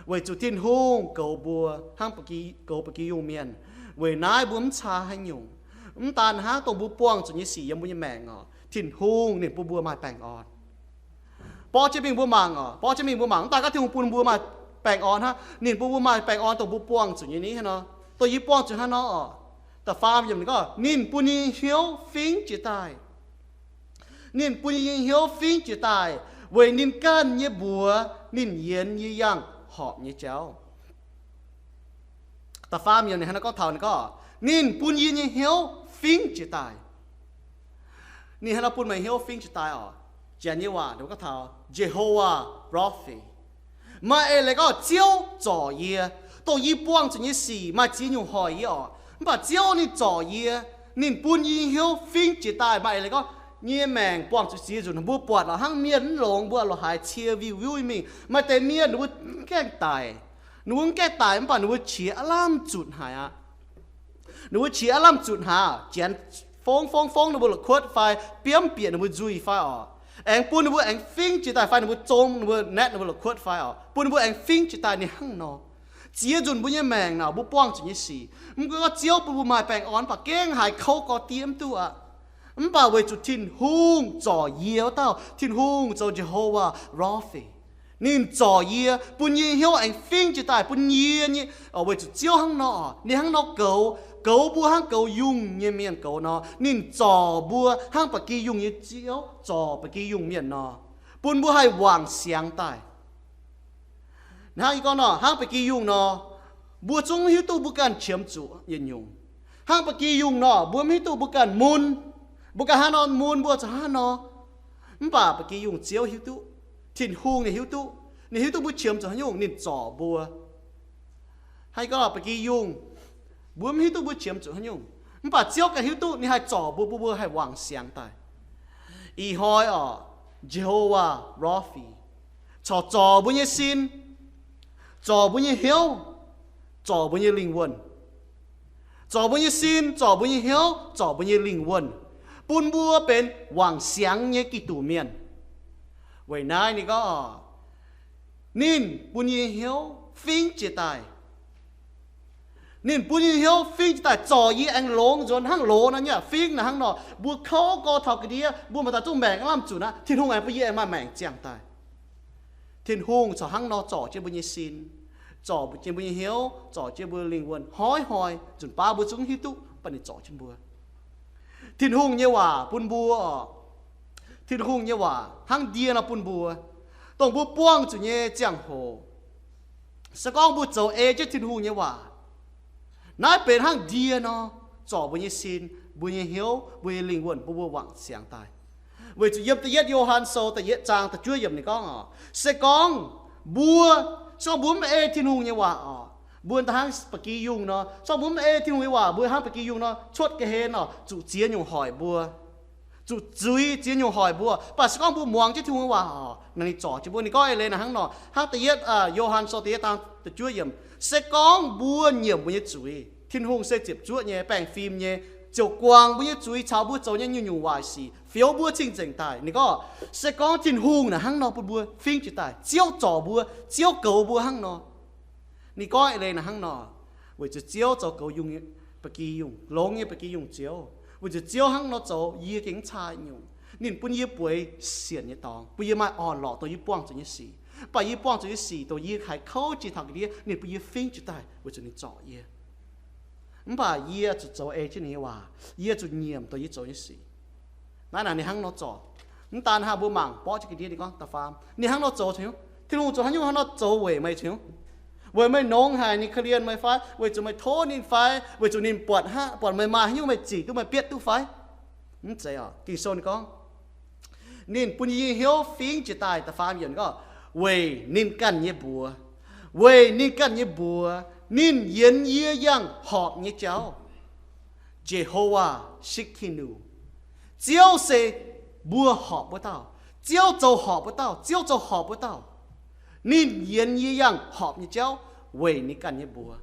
Weic zuqc Tin-Hungh goux mbuo hnangv ba'gi, goux ba'gi yungh mienh. Weic naaiv mbuo mv caa haaix nyungc. Mv daan hnangv, dongh mbuo buangh zuqc nyei sic yiem mbuo nyei maengc oc, Tin-Hungh ninh bun mbuo maaih baengh orn. Borqv jienv mingh mbuo mangc oc, borqv jienv mingh mbuo mangc, mv daan gaav Tin-Hungh bun mbuo maaih baengh orn hnangv. Ninh bun mbuo maaih baengh orn dongh mbuo buangh zuqc nyei ni hnangv nor. Dongh yie buangh zuqc hnangv nor oc. Da'faam yiemc ninh gorngv, ninh bun yie nyei hnyouv fingv jiez daaih. Ninh bun yie nyei hnyouv fingv jiez daaih, weic ninh ganh nyei mbuox ninh yienx yie yangh horpc nyei jauv. Da'faam yiemc ninh hnangv naaiv gorngv taux ninh gorngv, ninh bun yie nyei hnyouv fingv jiez daaih. Ninh hnangv naaiv bun meih hnyouv fingv jiez daaih oc. Janx nyei waac ninh gorngv taux Jehovah Rapha. Maaih eix leiz gorngv Ziouv zorc yie. Dongh yie buangh zuqc nyei sic maaih ziex nyungc hoic yie oc, mv baac Ziouv ninh zorc yie. Ninh bun yie nyei hnyouv fingv jiez daaih. Maaih eix leiz gorngv nyei maengc buangh zuqc ziex nzunc, mbuo buatc oc, hnangv mienh mv longx, mbuo loc haiz cie viu viu mingh. Maaih deix mienh ninh mbuo mv gaengh daic. Ninh mbuo mv gaengh daic mv baac ninh mbuo qiex aav lamh zutc haic aqv. Ninh mbuo qiex aav lamh zutc haic, Janx fongv fongv fongv ninh mbuo la'kuotv fai biomv bieqc ninh mbuo nzuih fai oc, aengx bun ninh mbuo aengx fingv jiez daaih fai ninh mbuo zong ninh mbuo naetv ninh mbuo la'kuotv fai oc, bun ninh mbuo aengx fingv jiez daaih ninh hnangv nor. ziex nzunc mbuo nyei maengc naaic mbuo buangh zuqc nyei sic. Mv gunv gorngv Ziouv bun mbuo maaih baengh orn, mv baac gengh haiz kouv gorx diev mv duqv aqv. Mv baac weic zuqc Tin-Hungh zorc yie wuov dauh, Tin-Hungh zoux Jehovah Rapha. Ninh zorc yie, bun yie hnyouv aengx fingx jiex daaih, bun yie nyei, weic zuqc Ziouv hnangv nor, ninh hnangv nor goux, goux mbuo hnangv goux yungh nyei mienh goux nor. Ninh zorc mbuo hnangv ba'gi yungh nyei Ziouv zorc ba'gi yungh mienh nor, bun mbuo haih wangc siangx daaih. Hnangv yie gorngv nor, hnangv ba'gi yungh nor, mbuo zungv hiuv duqv mbuo ganh qiemx zuqc yietc nyungc. Hnangv ba'gi yungh nor, mbuo mv hiuv duqv mbuo ganh mun. Mbuo ganh hnangv nor mun, mbuo zuqc hnangv nor. Mv baac ba'gi yungh Ziouv hiuv duqv. Tin-Hungh ninh hiuv duqv. Ninh hiuv duqv mbuo qiemx zuqc haaix nyungc, ninh zorc mbuo. Hnangv yie gorngv nor, ba'gi yungh, mbuo mv hiuv duqv mbuo qiemx zuqc haaix nyungc. Mv baac Ziouv ganh hiuv duqv, ninh haih zorc mbuo, bun mbuo haih wangc siangx daaih. Ih hnoi orqc, Jehovah Rapha corc zorc mbuo nyei sin, zorc mbuo nyei hnyouv, zorc mbuo nyei lingh wuonh. Zorc mbuo nyei sin, zorc mbuo nyei hnyouv, zorc mbuo nyei lingh wuonh, bun mbuo benx wangc siangx nyei Giduc mienh. Weic naaiv ninh gorngv, ninh bun yie nyei hnyouv fingx jiex daaih. Ninh bun yie nyei hnyouv fingx jiex daaih, zorc yie aengx longx nzuonx hnangv loz nor nyei aqv. Fingx naaic hnangv nor, mbuo kouv gorx taux ga'ndiev, mbuo maaih daaih zungv maengc aav lamh zunc aqv, Tin-Hungh aengx bun yie aengx maaih maengc ziangh daaih. Tin-Hungh corc hnangv nor zorc jienv mbuo nyei sin, zorc jienv mbuo nyei hnyouv, zorc jienv mbuo lingh wuonh hnoi-hnoi, nzunc baav mbuo zungv hiuv duqv, mv baac ninh zorc jienv mbuo. Tin-Hungh nyei waac bun mbuo, Tin-Hungh nyei waac hnangv ndie nor bun mbuo, dongh mbuo buangh zuqc nyei ziangh hoc. Se gorngv mbuo zoux ei jienv Tin-Hungh nyei waac, naaiv benx hnangv ndie nor, zorc mbuo nyei sin, mbuo nyei hnyouv, mbuo nyei lingh wuonh, bun mbuo wangc siangx daaih. Weic zuqc yiem da'yietv Yo^han Sou da'yietv zaang da'juov yiemc ninh gorngv oc, se gorngv mbuo, se gorngv mbuo mv ei Tin-Hungh nyei waac oc, mbuo da'hnangv ba'gi yungh nor. Se gorngv mbuo mv ei Tin-Hungh nyei waac, mbuo hnangv ba'gi yungh nor, cuotv ga'hlen oc, zuqc ziex nyungc hoic mbuo, zuqc zuiz ziex nyungc hoic mbuo. Mv baac se gorngv mbuo muangx jienv Tin-Hungh nyei waac oc, ninh zorc jienv mbuo. Ninh gorngv eix leiz naaic hnangv nor, hnangv da'yietv Yo^han Sou da'yietv zaang da'juov yiemc, se gorngv mbuo nyiemc mbuo nyei zuiz, Tin-Hungh se ziepc zuoqv nyei, baengh fim nyei, ziouc guangc mbuo nyei zuiz caux mbuo zoux nyei nyungc-nyungc waaic sic, fioux mbuo cing-nzengc daaih. Ninh gorngv, se gorngv Tin-Hungh naaic hnangv nor bun mbuo fingx jiex daaih, Ziouv zorc mbuo, Ziouv goux mbuo hnangv nor. Ninh gorngv eix leiz naaic hnangv nor, weic zuqc Ziouv zoux goux yungh, ba'gi yungh, longx nyei ba'gi yungh Ziouv. Weic zuqc Ziouv hnangv nor zoux, yie gengh mv caa nyungc. Ninh bun yie bueix sienc nyei dorngx, bun yie maaih orn-lorqc dongh yie buangh zuqc nyei sic. Mv baac yie buangh zuqc nyei sic dongh yie haiz kouv jiex taux ga'ndiev, ninh bun yie fingx jiex daaih weic zuqc ninh zorc yie. Mv baac yie zuqc zoux ei jienv ninh nyei waac. Yie zuqc nyiemc dongh yie zoux nyei sic. Naaiv naaic ninh hnangv nor zorc. Mv daan hnangv, mbuo mangc borqv jienv ga'ndiev ninh gorngv da'faam, ninh hnangv nor zoux cingx, Tin-Hungh zoux haaix nyungc hnangv nor zoux weic meih cingx? Weic meih nongx haic ninh korv-lienh meih fai? Weic zuqc meih tov ninh fai? Weic zuqc ninh buatc, buatc meih maaih haaix nyungc meih zic duqv, meih bietv duqv fai? Mv zeiz oc. Ging-Sou ninh gorngv, ninh bun yie nyei hnyouv fingx jiex daaih, da'faam yiemc gorngv, weic ninh ganh nyei mbuox, weic ninh ganh nyei mbuox, ninh yienx yie yangh horpc nyei jauv. Jehovah Tsidkenu. Ziouv se mbuo horpc wuov dauh. Ziouv zoux horpc wuov dauh. Ziouv zoux horpc wuov dauh. Ninh yienx yie yangh horpc nyei jauv weic ninh ganh nyei mbuox.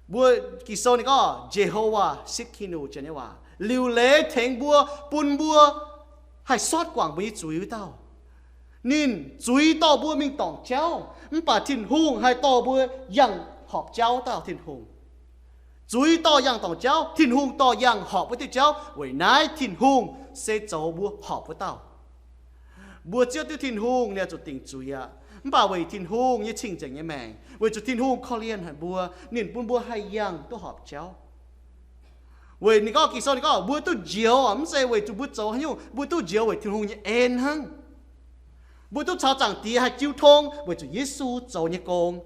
Mbuo Ging-Sou ninh gorngv Jehovah Tsidkenu janx nyei waac, liuc leiz tengx mbuo, bun mbuo haih sortv guangc mbuo nyei zuiz wuov dauh. Ninh zuiz dorh mbuo mingh dorngc jauv, mv baac Tin-Hungh haih dorh mbuo yangh horpc jauv dauh Tin-Hungh. Zuiz dorh yangh dorngc jauv, Tin-Hungh dorh yangh horpc wuov diuh jauv. Weic naaiv Tin-Hungh se zoux mbuo horpc wuov dauh. Mbuo ziouv diuh Tin-Hungh ninh zuqc dingc zuiz aqv. Mv baac weic Tin-Hungh nyei cing-nzengc nyei maengc, weic zuqc Tin-Hungh korv-lienh haic mbuo, ninh bun mbuo haih yangh duqv horpc jauv. Weic ninh gorngv, Ging-Sou ninh gorngv mbuo duqv njoux mv zeiz weic zuqc mbuo zoux haaix nyungc, mbuo duqv njoux weic Tin-Hungh nyei en hnangv. Mbuo duqv caux Zaangc Diex haih jiu tong weic zuqc Yesu zoux nyei gong.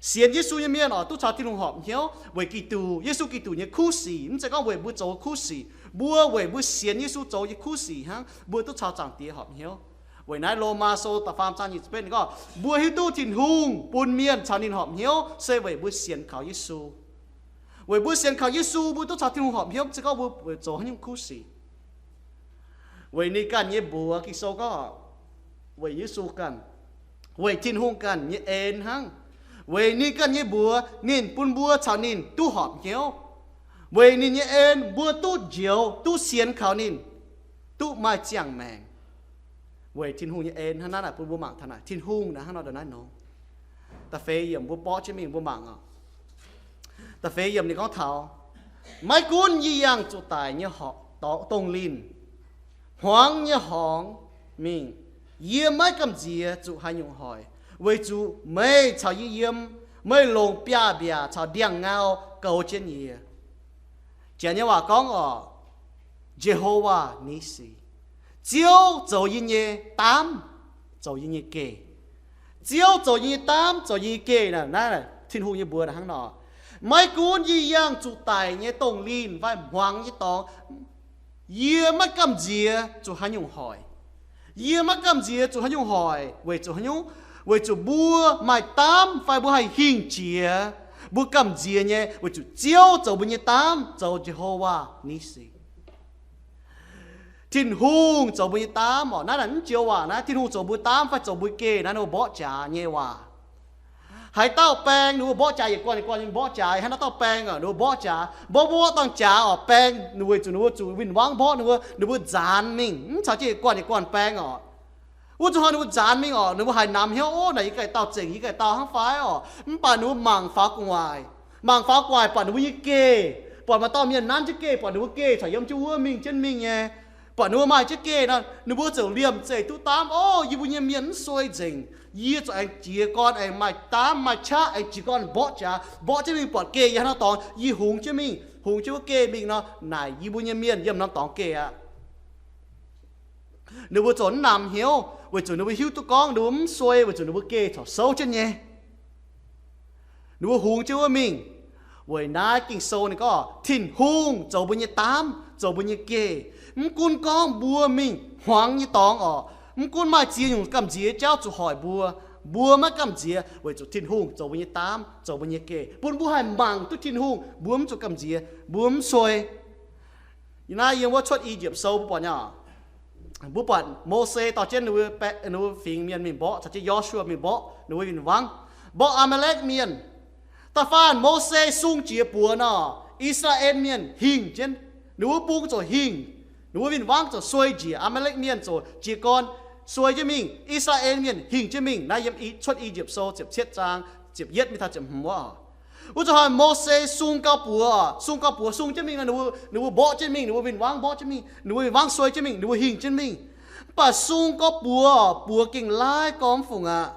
Sienx Yesu nyei mienh oc, duqv caux Tin-Hungh horpc hnyouv weic Giduc, Yesu Giduc nyei kuv sic. Mv zeiz gorngv weic mbuo zoux kuv sic, mbuo weic mbuo sienx Yesu zoux nyei kuv sic hnangv, mbuo duqv caux Zaangc Diex horpc hnyouv. Weic naaiv Lomaa Sou da'faam zaang nyic ziepc betv ninh gorngv mbuo hiuv duqv Tin-Hungh bun mienh caux ninh horpc hnyouv se weic mbuo sienx kaux Yesu. Weic mbuo sienx kaux Yesu, mbuo duqv caux Tin-Hungh horpc hnyouv, mv zeiz gorngv mbuo zoux haaix nyungc kuv sic. Weic ninh ganh nyei mbuox, Ging-Sou gorngv, weic Yesu ganh, weic Tin-Hungh ganh nyei en hnangv. Weic ninh ganh nyei mbuox, ninh bun mbuo caux ninh duqv horpc hnyouv. Weic ninh nyei en mbuo duqv njoux, duqv sienx kaux ninh, duqv maaih ziangh maengc. Weic Tin-Hungh nyei en hnangv. Naaiv naaic bun mbuo mangc taux naaic Tin-Hungh naaic hnangv nor ndongc naaiv nor. Da'feix yiemc mbuo borqv jienv mingh mbuo mangc oc. Da'feix yiemc ninh gorngv taux, maiv gunv yie yangh zuqc daic nyei horqc dongh linh, hmuangx nyei horngz mingh, yie maiv gamh nziex zuqc haaix nyungc hoic, weic zuqc meih caux yie yiem, meih longc biaav-mbiaac caux ndiangx-ngau goux jienv yie. Janx nyei waac gorngv oc, Jehovah Nissi, Ziouv zoux yie nyei daamv, zoux yie nyei geh. Ziouv zoux yie nyei daamv, zoux yie nyei geh naaic, naaiv Tin-Hungh nyei mbuox naaic hnangv nor, maiv gunv yie yangh zuqc daic nyei dongh linh fai hmuangx nyei dorngx, yie maiv gamh nziex zuqc haaix nyungc hoic. Yie maiv gamh nziex zuqc haaix nyungc hoic weic zuqc haaix nyungc? Weic zuqc mbuo maaih daamv fai mbuo haih hingh jiex, mbuo gamh nziex nyei weic zuqc Ziouv zoux mbuo nyei daamv, zoux Jehovah Nissi. Tin-Hungh zoux mbuo nyei daamv oc. Naaiv naaic mv joux waac naaiv, Tin-Hungh zoux mbuo daamv fai zoux mbuo geh naaiv, ninh mbuo mborqv jaax nyei waac. Haaix dauh baeng, ninh mbuo mborqv jaax, yietc guanh yietc guanh ninh mborqv jaax. Haaix dauh baeng oc, ninh mbuo mborqv jaax, mborqv mborqv dangh jaax oc, baeng ninh weic zuqc ninh mbuo zuqc win-wangv mborqv, ninh mbuo, ninh mbuo nzaanx mingh, mv caux jienv yietc guanh yietc guanh baeng oc. Wuov zuqc hnoi ninh mbuo nzaanx mingh oc, ninh mbuo haiz namx hnyouv, ov, naaic yie ganh dauh zengc, yie ganh dauh hnangv fai oc. Mv baac ninh mbuo mangc faaux gu'nguaaic, mangc faaux gu'nguaaic buatc ninh mbuo nyei geh, buatc maaih dauh mienh nanv jienv geh, buatc ninh mbuo geh caux yiem jienv wuov mingh jienv mingh nyei, buatc ninh mbuo maaih jienv geh nor, ninh mbuo ziouc liemh zeih duqv daamv, ov, yie mbuo nyei mienh mv suei nzengc. Yie zuqc aengx jiez gorn aengx maaih daamv maaih qaqv aengx jiez gorn mborqv jaax, mborqv jienv mingh buatc geh yiem haaix norm dorngx, yie hungx jienv mingh, hungx jienv wuov geh mingh nor, naaic yie mbuo nyei mienh yiem norm dorngx geh aqv. Ninh mbuo ziouc mv namx hnyouv weic zuqc ninh mbuo hiuv duqv gorngv ninh mbuo mv suei weic zuqc ninh mbuo geh corc souv jienv nyei. Ninh mbuo hungx jienv wuov mingh. Weic naaiv Ging-Sou ninh gorngv Tin-Hungh zoux mbuo nyei daamv, zoux mbuo nyei geh. Mv gunv gorngv mbuo mingh hmuangx nyei dorngx oc, mv gunv maaih ziex nyungc gamh nziex jauv zuqc hoic mbuo, mbuo maiv gamh nziex weic zuqc Tin-Hungh zoux mbuo nyei daamv, zoux mbuo nyei geh, bun mbuo haih mangc duqv Tin-Hungh, mbuo mv zuqc gamh nziex, mbuo mv suei. Naaiv yiem wuov Cuotv I^yipv Sou mbuo buatc nyei oc. Mbuo buatc Mose dorh jienv ninh mbuo, ninh mbuo fingx mienh mingh mborqv, caux jienv Yo^su^waa mingh mborqv ninh mbuo win-wangv, mborqv Aa^maa^lekv mienh. Da'faanh Mose sung jiex buoz nor, I^saa^laa^en Mienh hingh jienv, ninh mbuo bung ziouc hingh, ninh mbuo win-wangv ziouc suei njiec, Aa^maa^lekv Mienh ziouc jiez gorn suei jienv mingh, I^saa^laa^en Mienh hingh jienv mingh. Naaiv yiem Cuotv I^yipv Sou ziepc cietv zaang ziepc yietv mingh taux ziepc hmz wuov. Wuov zuqc hnoi Mose sung gau buoz, sung gau buoz sung jienv mingh nor, ninh mbuo mborqv jienv mingh, ninh mbuo win-wangv mborqv jienv mingh, ninh mbuo win-wangv suei jienv mingh, ninh mbuo hingh jienv mingh. Mv baac sung gau buoz, buoz gengh laaiv gormx fungc aqv.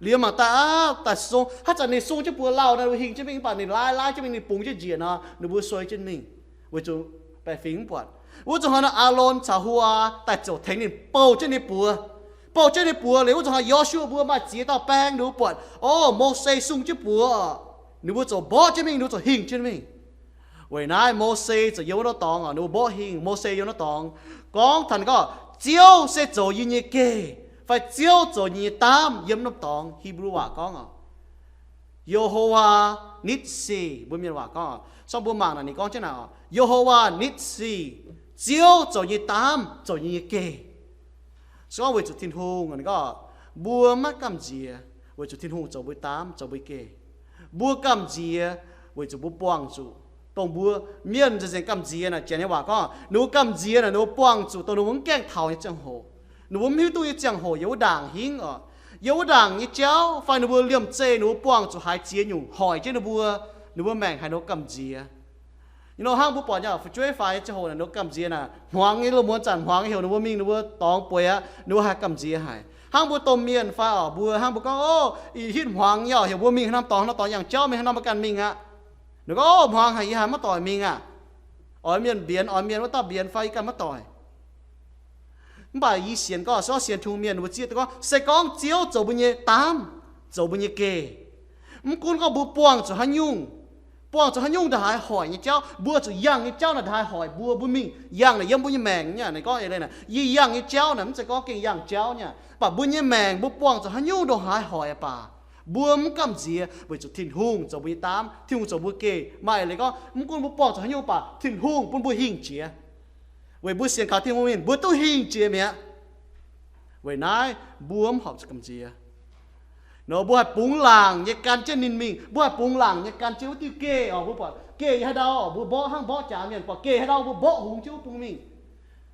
Liuz mangc daaih aqv, daaih sung, haaix zanc ninh sung jienv buoz lauh nor, ninh mbuo hingh jienv mingh, mv baac ninh laaiv laaiv jienv mingh, ninh bungx jienv njiec nor, ninh mbuo suei jienv mingh, weic zuqc baeqc fingx mv buatc. Wuov zuqc hnoi nor Aalon caux Huaa daaih ziouc tengx ninh bouh jienv ninh buoz. Bouh jienv ninh buoz liuz, wuov zuqc hnoi Yo^su^waa mbuo maaih ziex dauh baeng, ninh mbuo buatc, ov, Mose sung jienv buoz, ninh mbuo ziouc mborqv jienv mingh, ninh mbuo ziouc hingh jienv mingh. Weic naaiv Mose ziouc yiem wuov norm dorngx, ninh mbuo mborqv hingh, Mose yiem norm dorngx gorngv taux ninh gorngv, Ziouv se zoux yie nyei geh, fai Ziouv zoux yie nyei daamv, yiem norm dorngx. Hipv^lu waac gorngv oc, Yehowa Nitsi, mbuo mienh waac gorngv. Sorng mbuo mangc naaic ninh gorngv jienv naaic oc, Yehowa Nitsi, Ziouv zoux nyei daamv, zoux nyei geh. Se gorngv weic zuqc Tin-Hungh, ninh gorngv, mbuo maiv gamh nziex weic zuqc Tin-Hungh zoux mbuo daamv, zoux mbuo geh. Mbuo gamh nziex weic zuqc mbuo buangh zuqc dongh mbuo, mienh nzengc nzengc gamh nziex naaic, janx nyei waac gorngv, ninh mbuo gamh nziex naaic, ninh mbuo buangh zuqc dongh ninh mbuo mv gaengh taux nyei ziangh hoc. Ninh mbuo mv hiuv duqv nyei ziangh hoc yiem wuov ndaangc hingv oc. Yiem wuov ndaangc nyei jauv fai ninh mbuo liemh zeih ninh mbuo buangh zuqc haaix ziex nyungc hoic jienv ninh mbuo, ninh mbuo maengc haaix nor gamh nziex. Ih hnoi hnangv mbuo buatc nyei oc, fu'jueiv faix nyei ziangh hoc naaic, ninh mbuo gamh nziex naaic, hmuangx nyei loz-muonz zanc hmuangx nyei heuc ninh mbuo mingh, ninh mbuo dorngx bueix aqv, ninh mbuo haih gamh nziex haic. Hnangv mbuo domh mienh fai oc, mbuo hnangv mbuo gorngv, ov, ih hitv hmuangx nyei oc, heuc mbuo mingh haaix norm dorngx, haaix norm dorngx yangh jauv mingh, haaix norm mbuo ganh mingh aqv. Ninh gorngv, ov, hmuangx haic, yie haih maiv doic mingh aqv. Oix mienh mbienx, oix mienh wuov dauh mbienx fai yie ganh maiv doic. Mv baac yie sienx gorngv, se gorngv sienx Tin-Hungh mienh mbuo zieqv duqv gorngv, se gorngv Ziouv zoux mbuo nyei daamv, zoux mbuo nyei geh, mv gunv gorngv mbuo buangh zuqc haaix nyungc, buangh zuqc haaix nyungc ndongc haaix hoic nyei jauv, mbuo zuqc yangh nyei jauv naaic ndongc haaix hoic mbuo, mbuo mingh yangh naaic yiem mbuo nyei maengc nyei. Ninh gorngv eix leiz naaic, yie yangh nyei jauv naaic mv zeiz gorngv gengh yangh jauv nyei, mv baac mbuo nyei maengc mbuo buangh zuqc haaix nyungc ndongc haaix hoic baac, mbuo mv gamh nziex weic zuqc Tin-Hungh zoux mbuo nyei daamv, Tin-Hungh zoux mbuo geh. Maaih eix leiz gorngv mv gunv mbuo buangh zuqc haaix nyungc baac Tin-Hungh bun mbuo hingh jiex. Weic mbuo sienx kaux Tin-Hungh mienh, mbuo duqv hingh jiex mi'aqv. Weic naaiv mbuo mv horpc zuqc gamh nziex. Nor mbuo haih bungx laangc nyei gan jienv ninh mingh. Mbuo haih bungx laangc nyei gan jienv wuov diuh geh oc. Mbuo buatc geh yiem haaix ndau, mbuo mborqv hnangv mborqv jaax mienh, buatc geh haaix ndau mbuo mborqv hungx jienv wuov bung mingh.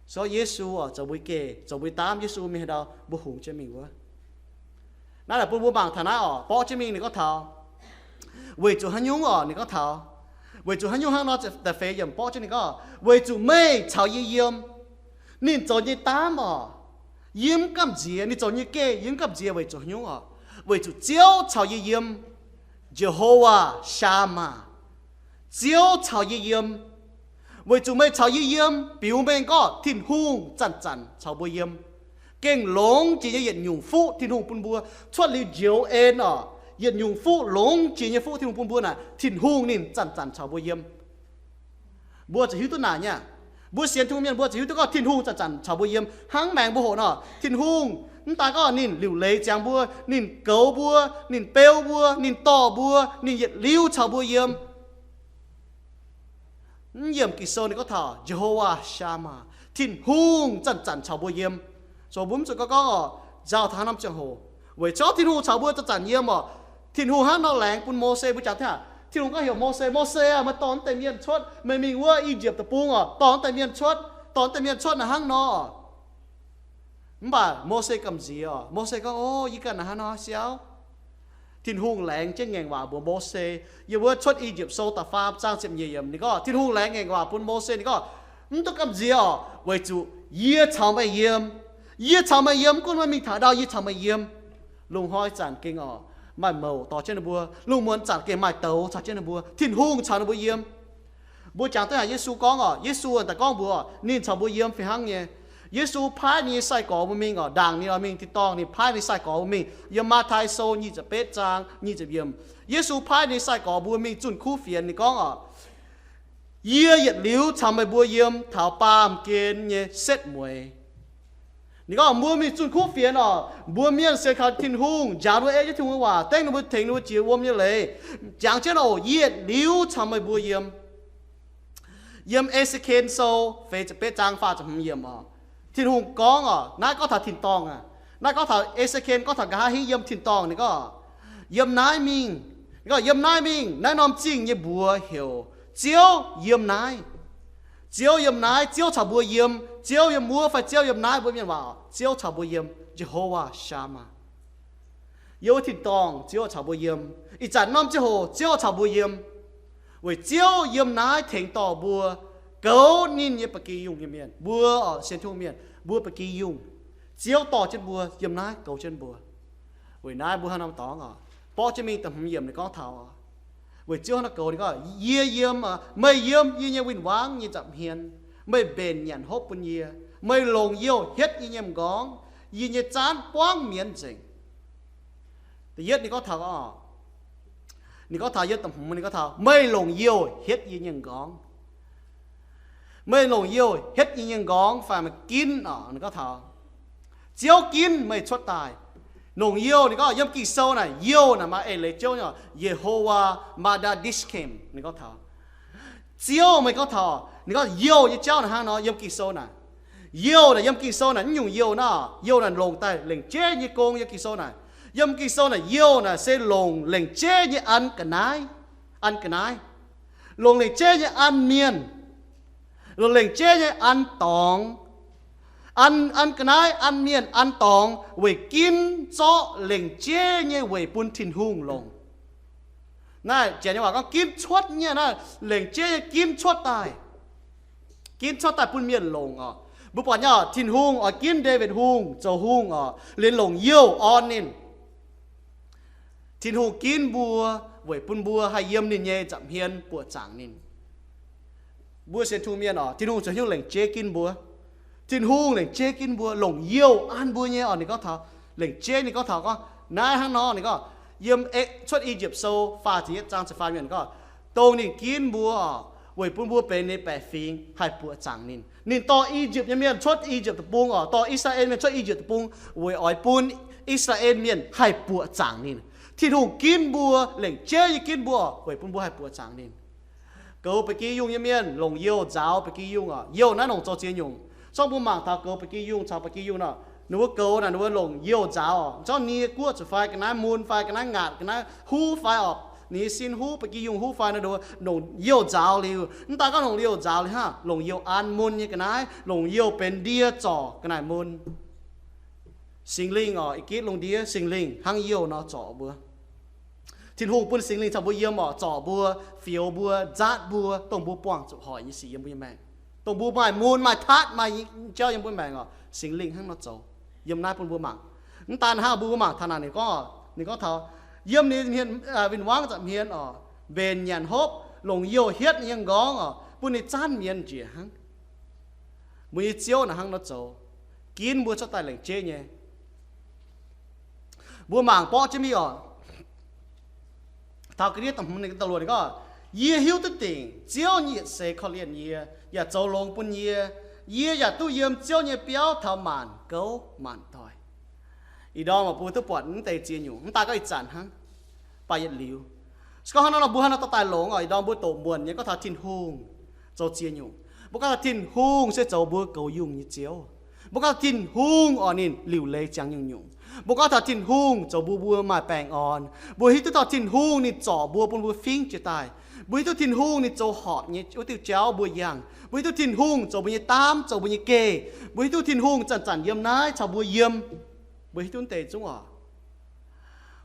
So Yesu oc, zoux mbuo geh, zoux mbuo daamv. Yesu mingh haaix ndau mbuo hungx jienv mingh wuov. Aa, bun mbuo mangc taux naaiv oc, borqv jienv mingh ninh gorngv taux, weic zuqc haaix nyungc oc, ninh gorngv taux, weic zuqc haaix nyungc hnangv nor, da'feix yiemc borqv jienv ninh gorngv, weic zuqc meih caux yie yiem, ninh zoux nyei daamv oc, yie mv gamh nziex, ninh zoux nyei geh yie mv gamh nziex weic zuqc haaix nyungc oc, weic zuqc Ziouv caux yie yiem, Jehovah Shammah, Ziouv caux yie yiem. Weic zuqc meih caux yie yiem, biux mengh gorngv Tin-Hungh zanc-zanc caux mbuo yiem, gengh longx jiex nyei yietc nyungc fuqv Tin-Hungh bun mbuo, cuotv liuz njoux en oc, yietc nyungc fuqv longx jiex nyei fuqv Tin-Hungh bun mbuo naaic, Tin-Hungh ninh zanc-zanc caux mbuo yiem. Mbuo ziouc hiuv duqv naaic nyei aqv. Mbuo sienx Tin-Hungh mienh mbuo ziouc hiuv duqv gorngv Tin-Hungh zanc-zanc caux mbuo yiem. Hnangv maengx mbuo hoqc nor, Tin-Hungh mv daan gorngv ninh liuc leiz ziangx mbuo, ninh goux mbuo, ninh beu mbuo, ninh dorh mbuo, ninh yietc liuz caux mbuo yiem. Mv yiemc Ging-Sou ninh gorngv taux Jehovah Shammah, Tin-Hungh zanc-zanc caux mbuo yiem. So mbuo mv zuqc gorngv gorngv oc, nzauh taux haaix norm ziangh hoc, weic zuqc Tin-Hungh caux mbuo zanc-zanc yiem oc. Tin-Hungh hnangv nor laengz bun Mose, mbuo jangx tengx aqv. Tin-Hungh gorngv heuc Mose, Mose aah, meih dorh naaiv deix mienh cuotv, meih mingh wuov I^yipv Deic-Bung oc, dorh naaiv deix mienh cuotv, dorh naaiv deix mienh cuotv naaic hnangv nor. Mv baac Mose gamh nziex oc. Mose gorngv, O, yie ganh naaic hnangv nor siauv. Tin-Hungh laengz jienv ngaengc waac mbuox Mose, yiem wuov Cuotv I^yipv Sou da'faam zaang ziepc nyeic yiemc, ninh gorngv, Tin-Hungh laengz ngaengc waac bun Mose, ninh gorngv, Mv dungx gamh nziex oc, weic zuqc yie caux meih yiem. Yie caux meih yiem, mv gunv meih mingh taux ndau, yie caux meih yiem. Lungh hnoi zanc gengh oc, maaih mouc dorh jienv ninh mbuo. Lungh muonz zanc gengh maaih douz caux jienv ninh mbuo. Tin-Hungh caux ninh mbuo yiem. Mbuo jangx duqv haic Yesu gorngv oc, Yesu daaih gorngv mbuox ninh caux mbuo yiem fih hnangv nyei. Yesu paaiv ninh nyei sai-gorx mbuo mingh oc, ndaangc ninh oix mingh tin-dorngh, ninh paaiv ninh sai-gorx mbuo mingh. Yiem Matv^tai Sou nyic ziepc betv zaang nyic ziepc yiemc, Yesu paaiv ninh sai-gorx mbuo mingh zunh kuv fienx. Ninh gorngv oc, Yie yietc liuz caux meih mbuo yiem taux baamh gen nyei setv mueiz. Ninh gorngv mbuo mingh zunh kuv fienx oc, mbuo mienh sienx kaux Tin-Hungh, njaaux ninh mbuo ei jienv Tin-Hungh nyei waac, dengv ninh mbuo, tengx ninh mbuo jiex wuom nyei leiz, jangx jienv oc, Yie yietc liuz caux meih mbuo yiem. Yiem E^se^ken Sou feix ziepc betv zaang faah ziepc hmz yiemc oc, Tin-Hungh gorngv oc, naaiv gorngv taux tin-dorngh aqv. Naaiv gorngv taux E^se^ken gorngv taux nqa'haav hingv yiem tin-dorngh. Ninh gorngv, Yiem naaiv mingh, ninh gorngv, Yiem naaiv mingh, naaiv norm zingh nyei mbuox heuc, Ziouv yiem naaiv. Ziouv yiem naaiv, Ziouv caux mbuo yiem. Ziouv yiem wuov fai Ziouv yiem naaiv, mbuo mienh waac, Ziouv caux mbuo yiem, Jehovah Shammah. Yiem wuov tin-dorngh Ziouv caux mbuo yiem. Ih zanc norm ziangh hoc Ziouv caux mbuo yiem, weic Ziouv yiem naaiv tengx dorh mbuo goux ninh nyei ba'gi yungh nyei mienh. Mbuo oc, sienx Tin-Hungh mienh, mbuo ba'gi yungh, Ziouv dorh jienv mbuo yiem naaiv goux jienv mbuo. Weic naaiv mbuo hnangv nor dorngx oc, borqv jienv mingh da'hmz yiemc ninh gorngv taux, weic Ziouv hnangv nor goux ninh gorngv, Yie yiem, meih yiem yie nyei win-wangv nyei nza'hmien, meih mbenc nyanc hopv bun yie, meih longc youh hietv yie nyei m'nqorngv, yie nyei zaanv buangv mienv nzengc. Da'yietv ninh gorngv taux, ninh gorngv taux yietv da'hmz ninh gorngv taux, Meih longc youh hietv yie nyei m'nqorngv. Meih longc youh hietv yie nyei m'nqorngv fai meih ginv oc, ninh gorngv taux, Ziouv ginv meih cuotv daaih. Longc youh, ninh gorngv yiem Ging-Sou naaic, youh naaic maaih eix leiz jouv nyei, Yehovah Madadishkem, ninh gorngv taux. Ziouv, meih gorngv taux, ninh gorngv youh nyei jauv naaic hnangv nor yiem Ging-Sou naaic. Youh naaic yiem Ging-Sou naaic mv nyungc youh naaiv, youh naaic longc daaih lengc jeiv nyei gong yiem Ging-Sou naaic. Yiem Ging-Sou naaic youh naaic se longc lengc jeiv nyei an ga'naaiv, an ga'naaiv, longc lengc jeiv nyei an mienh, longc lengc jeiv nyei an dorngx, an, an ga'naaiv, an mienh, an dorngx weic ginv zorqv lengc jeiv nyei weic bun Tin-Hungh longc. Naaiv janx nyei waac gorngv ginv cuotv nyei, naaiv lengc jeiv nyei ginv cuotv daaih, ginv cuotv daaih bun mienh longc oc. Mbuo buatc nyei oc, Tin-Hungh oix ginv Ndaawitv Hungh zoux hungh oc, liemh longc youh orn ninh. Tin-Hungh ginv mbuo weic bun mbuo haih yiem ninh nyei nza'hmien buoqc zaangc ninh. Mbuo sienx Tin-Hungh mienh oc, Tin-Hungh zoux hnyouv lengc jeiv ginv mbuo. Tin-Hungh lengc jeiv ginv mbuo, longc youh an mbuo nyei oc. Ninh gorngv taux lengc jeiv, ninh gorngv taux gorngv naaiv hnangv nor, ninh gorngv yiem Cuotv I^yipv Sou faah ziepc yietv zaang ziepc faam yiemc ninh gorngv, dongh ninh ginv mbuo oc, weic bun mbuo benx ninh baeqc fingx haih buoqc zaangc ninh. Ninh dorh I^yipv nyei mienh cuotv I^yipv Deic-Bung oc, dorh I^saa^laa^en Mienh cuotv I^yipv Deic-Bung weic oix bun I^saa^laa^en Mienh haih buoqc zaangc ninh. Tin-Hungh ginv mbuo, lengc jeiv nyei ginv mbuo oc, weic bun mbuo haih buoqc zaangc ninh. Goux ba'gi yungh nyei mienh longc youh nzaaux ba'gi yungh oc. Youh naaiv longc zoux ziex nyungc. Zorqv mbuo mangc taux goux ba'gi yungh caux ba'gi yungh nor, ninh mbuo goux naaic ninh mbuo longc youh nzaaux oc. Zorqv nie guoqv zuqc fai ga'naaiv mun fai ga'naaiv ngaatc ga'naaiv huv fai oc, ninh nyei sin huv, ba'gi yungh huv fai nor, ninh mbuo longc youh nzaaux liuz. Mv daan gorngv longc youh nzaaux liuz hnangv, longc youh an mun nyei ga'naaiv, longc youh benx ndie zorc ga'naaiv mun. Singx Lingh oc, ih gitv lungh ndiev Singx Lingh hnangv youh nor zorc mbuo. Tin-Hungh bun Singx Lingh caux mbuo yiem oc, zorc mbuo, fioux mbuo, nzaatv mbuo, dongh mbuo buangh zuqc hoic nyei sic yiem mbuo nyei maengc, dongh mbuo maaih mun maaih tatv maaih jauv yiem mbuo maengc oc, Singx Lingh hnangv nor zoux yiem naaiv bun mbuo mangc. Mv daan hnangv, mbuo mbuo mangc taux naaic ninh gorngv, ninh gorngv taux yiem ninh hmien, win-wangv nza'hmien oc, mbenc nyanc hopv, longc youh hietv ninh nyei nqorngv oc, bun ninh zanv mienv njiec hnangv. Mbuo nyei Ziouv naaic hnangv nor zoux, ginv mbuo cuotv daaih lengc jeiv nyei. Mbuo mangc borqv jienv mingh oc. Taux ga'ndiev da'hmz ninh gorngv, Yie hiuv duqv dingc Ziouv nyei yietc seix korv-lienh yie, yaac zoux longx bun yie. Yie yaac duqv yiem Ziouv nyei biauv taux maanc gouv maanc doic. Ih ndorm mbuo duqv buatc mv deix ziex nyungc, mv daaih gorngv ih zanc hnangv, baac yietc liuz, se gorngv hnangv nor mbuo haaix nor dorh daaih longx oc. Ih ndorm mbuo doqc muonc nyei gorngv taux Tin-Hungh zoux ziex nyungc. Mbuo gorngv taux Tin-Hungh se zoux mbuo goux yungh nyei Ziouv. Mbuo gorngv taux Tin-Hungh oc, ninh liuc leiz ziangx nyungc-nyungc. Mbuo gorngv taux Tin-Hungh zoux mbuo, mbuo maaih baengh orn. Mbuo hiuv duqv taux Tin-Hungh ninh zorc mbuo bun mbuo fingv jiex daaih. Mbuo hiuv duqv Tin-Hungh ninh zoux horpc nyei wuov diuh jauv mbuo yangh. Mbuo hiuv duqv Tin-Hungh zoux mbuo nyei daamv, zoux mbuo nyei geh. Mbuo hiuv duqv Tin-Hungh zanc-zanc yiem naaiv caux mbuo yiem. Mbuo hiuv duqv deix zungv oc.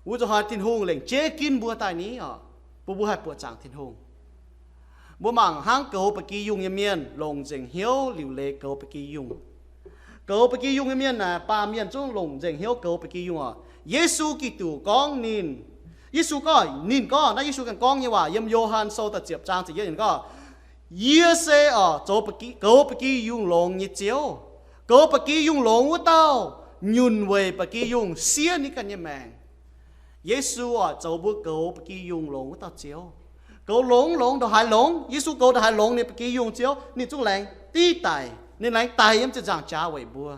Wuov zuqc hnoi Tin-Hungh lengc jeiv ginv mbuo daaih ni oc, bun mbuo haih buoqc zaangc Tin-Hungh. Mbuo mangc hnangv goux ba'gi yungh nyei mienh longc nzengc hnyouv liuc leiz goux ba'gi yungh. Goux ba'gi yungh nyei mienh naaic, baamh mienh zungv longc nzengc hnyouv goux ba'gi yungh oc. Yesu Giduc gorngv ninh, Yesu gorngv, ninh gorngv, naaiv Yesu ganh gorngv nyei waac yiem Yo^han Sou da'ziepc zaang ziepc yietv ninh gorngv, Yie se oc, zoux ba'gi, goux ba'gi yungh longx nyei Ziouv. Goux ba'gi yungh longx wuov dauh nyunc weic ba'gi yungh siev ninh ganh nyei maengc. Yesu oc, zoux mbuo goux ba'gi yungh longx wuov dauh Ziouv. Goux longx, longx ndongc haaix longx, Yesu goux ndongc haaix longx ninh ba'gi yungh Ziouv, ninh zungv laengz div daic, ninh laengz daic yiem ziepc nzaangc jaax weic mbuo.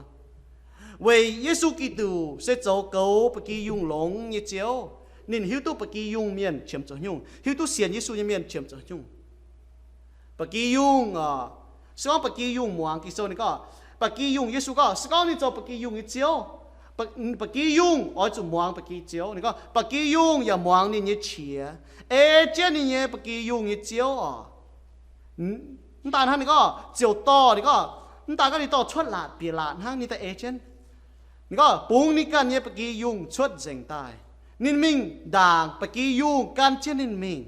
Weic Yesu Giduc se zoux goux ba'gi yungh longx nyei Ziouv. Ninh hiuv duqv ba'gi yungh mienh qiemx zoux nyungc, hiuv duqv sienx Yesu nyei mienh qiemx zoux nyungc. Ba'gi yungh oc, se gorngv ba'gi yungh muangx, Ging-Sou ninh gorngv, ba'gi yungh, Yesu gorngv, se gorngv ninh zoux ba'gi yungh nyei Ziouv, ba'gi yungh oix zuqc muangx ba'gi ziouv. Ninh gorngv, ba'gi yungh yaac muangx ninh nyei qiex, ei jienv ninh nyei ba'gi yungh nyei ziouv oc. Mv daan hnangv, ninh gorngv ziouc dorh, ninh gorngv, mv daan gorngv ninh dorh cuotv laatc bieqc laatc hnangv, ninh daaih ei jienv. Ninh gorngv bungx ninh ganh nyei ba'gi yungh cuotv nzengc daaih. Ninh mingh ndaangc, ba'gi yungh gan jienv ninh mingh.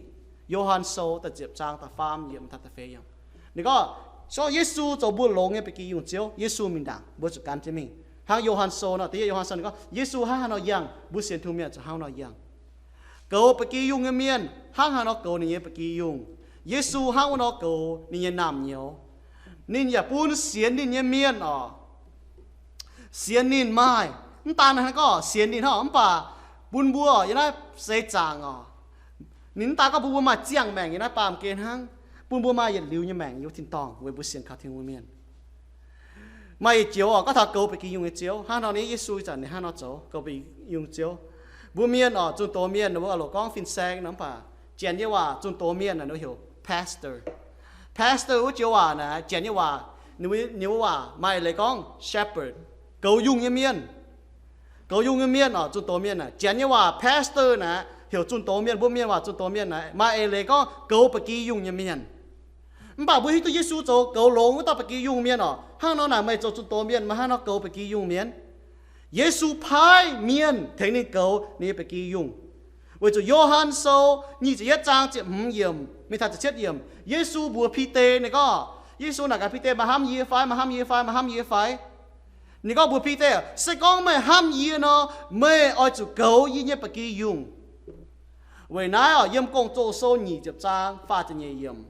Yo^han Sou da'ziepc zaang da'faam yiemc taux da'feix yiemc. Ninh gorngv, se gorngv Yesu zoux mbuo longx nyei ba'gi yungh Ziouv, Yesu mingh ndaangc, mbuo zuqc gan jienv mingh. Hnangv Yo^han Sou nor, da'yietv Yo^han Sou ninh gorngv Yesu hnangv haaix nor yangh, mbuo sienx Tin-Hungh mienh zuqc hnangv nor yangh. Goux ba'gi yungh nyei mienh hnangv haaix nor goux ninh nyei ba'gi yungh, Yesu hnangv wuov nor goux ninh nyei naamh nyouz. Ninh yaac bun sienx ninh nyei mienh oc, sienx ninh maaih, mv daan hnangv gorngv sienx ninh hnangv, mv baac bun mbuo yiem naaiv seix zaangc oc, ninh mv daan gorngv bun mbuo maaih ziangh maengc yiem naaiv baamh gen hnangv, bun mbuo maaih yietc liuz nyei maengc yiem wuov tin-dorngh weic mbuo sienx kaux Tin-Hungh mienh. Maaih yietc joux oc, gorngv taux goux ba'gi yungh nyei Ziouv, hnangv nor nyei Yesu ih zanc ninh hnangv nor zoux goux ba'gi yungh Ziouv. Mbuo mienh oc, zunh doz mienh, mbuo loc gorngv fin-saeng nor, mv baac Janx nyei waac zunh doz mienh naaic heuc pastor. Pastor wuov joux waac naaic, Janx nyei waac, ninh mbuo waac maaih leiz gorngv shepherd, goux yungh nyei mienh. Goux yungh nyei mienh oc, zunh doz mienh naaic, Janx nyei waac pastor naaic heuc zunh doz mienh, mbuo mienh waac zunh doz mienh naaic maaih eix leiz gorngv goux ba'gi yungh nyei mienh. Mv baac mbuo hiuv duqv Yesu zoux goux longx wuov dauh ba'gi yungh mienh oc. Hnangv nor naaic meih zoux zunh doz mienh, meih hnangv nor goux ba'gi yungh mienh. Yesu paaiv mienh tengx ninh goux ninh nyei ba'gi yungh. Weic zuqc Yo^han Sou nyic ziepc yietv zaang ziepc hmz yiemc mingh taux ziepc cietv yiemc, Yesu mbuox Bide ninh gorngv, Yesu naaic gaax Bide, meih hnamv yie fai? Meih hnamv yie fai? Meih hnamv yie fai? Ninh gorngv mbuox Bide, se gorngv meih hnamv yie nor, meih oix zuqc goux yie nyei ba'gi yungh. Weic naaiv oc, yiem Gong-Zoh Sou nyic ziepc zaang faah ziepc nyeic yiemc,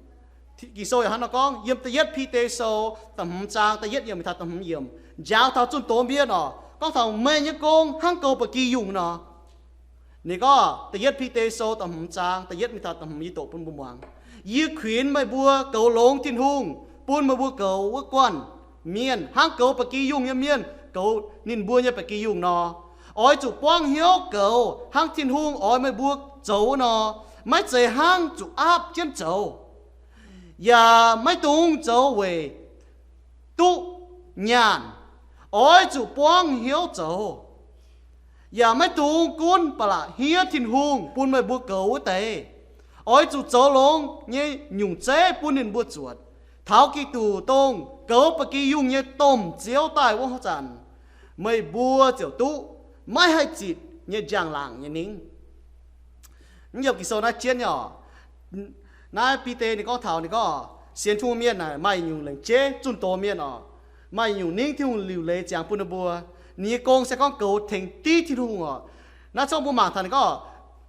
Ging-Sou yaac hnangv nor gorngv, yiem da'yietv Bide Sou da'hmz zaang da'yietv yiemc mingh taux da'hmz yiemc, njaaux taux zunh doz mienh oc, gorngv taux meih nyei gong hnangv goux ba'gi yungh nor. Ninh gorngv da'yietv Bide Sou da'hmz zaang da'yietv mingh taux da'hmz, yie doqc bun mbuo muangx. Yie kuinx meih mbuo goux longx Tin-Hungh, bun meih mbuo goux wuov guanh mienh hnangv goux ba'gi yungh nyei mienh goux ninh mbuo nyei ba'gi yungh nor. Oix zuqc buangv hnyouv goux hnangv Tin-Hungh oix meih mbuo zoux nor. Maiv zeiz hnangv zuqc aapv jienv zoux, yaac maiv dungx zoux weic duqv nyaanh. Oix zuqc buangv hnyouv zoux, yaac maiv dungx gunv ba'laqc hniev Tin-Hungh bun meih mbuo goux wuov deix. Oix zuqc zoux longx nyei nyungc zeiv bun ninh mbuo zuotc, taux Giduc, dongh goux ba'gi yungh nyei domh Ziouv, daaih wuov zanc. meih mbuo ziouc duqv maiv haih zitc nyei njang-laangc nyei ningv. Mv yiem Ging-Sou naaiv jienv nyei oc. Naaiv Bide ninh gorngv taux ninh gorngv, sienx Tin-Hungh mienh naaic maaih nyungc lengc jeiv zunh doz mienh oc, maaih nyungc ningv Tin-Hungh liuc leiz ziangx bun ninh mbuo. Ninh nyei gong se gorngv goux tengx div Tin-Hungh oc. Naaiv zungv mbuo mangc taux ninh gorngv,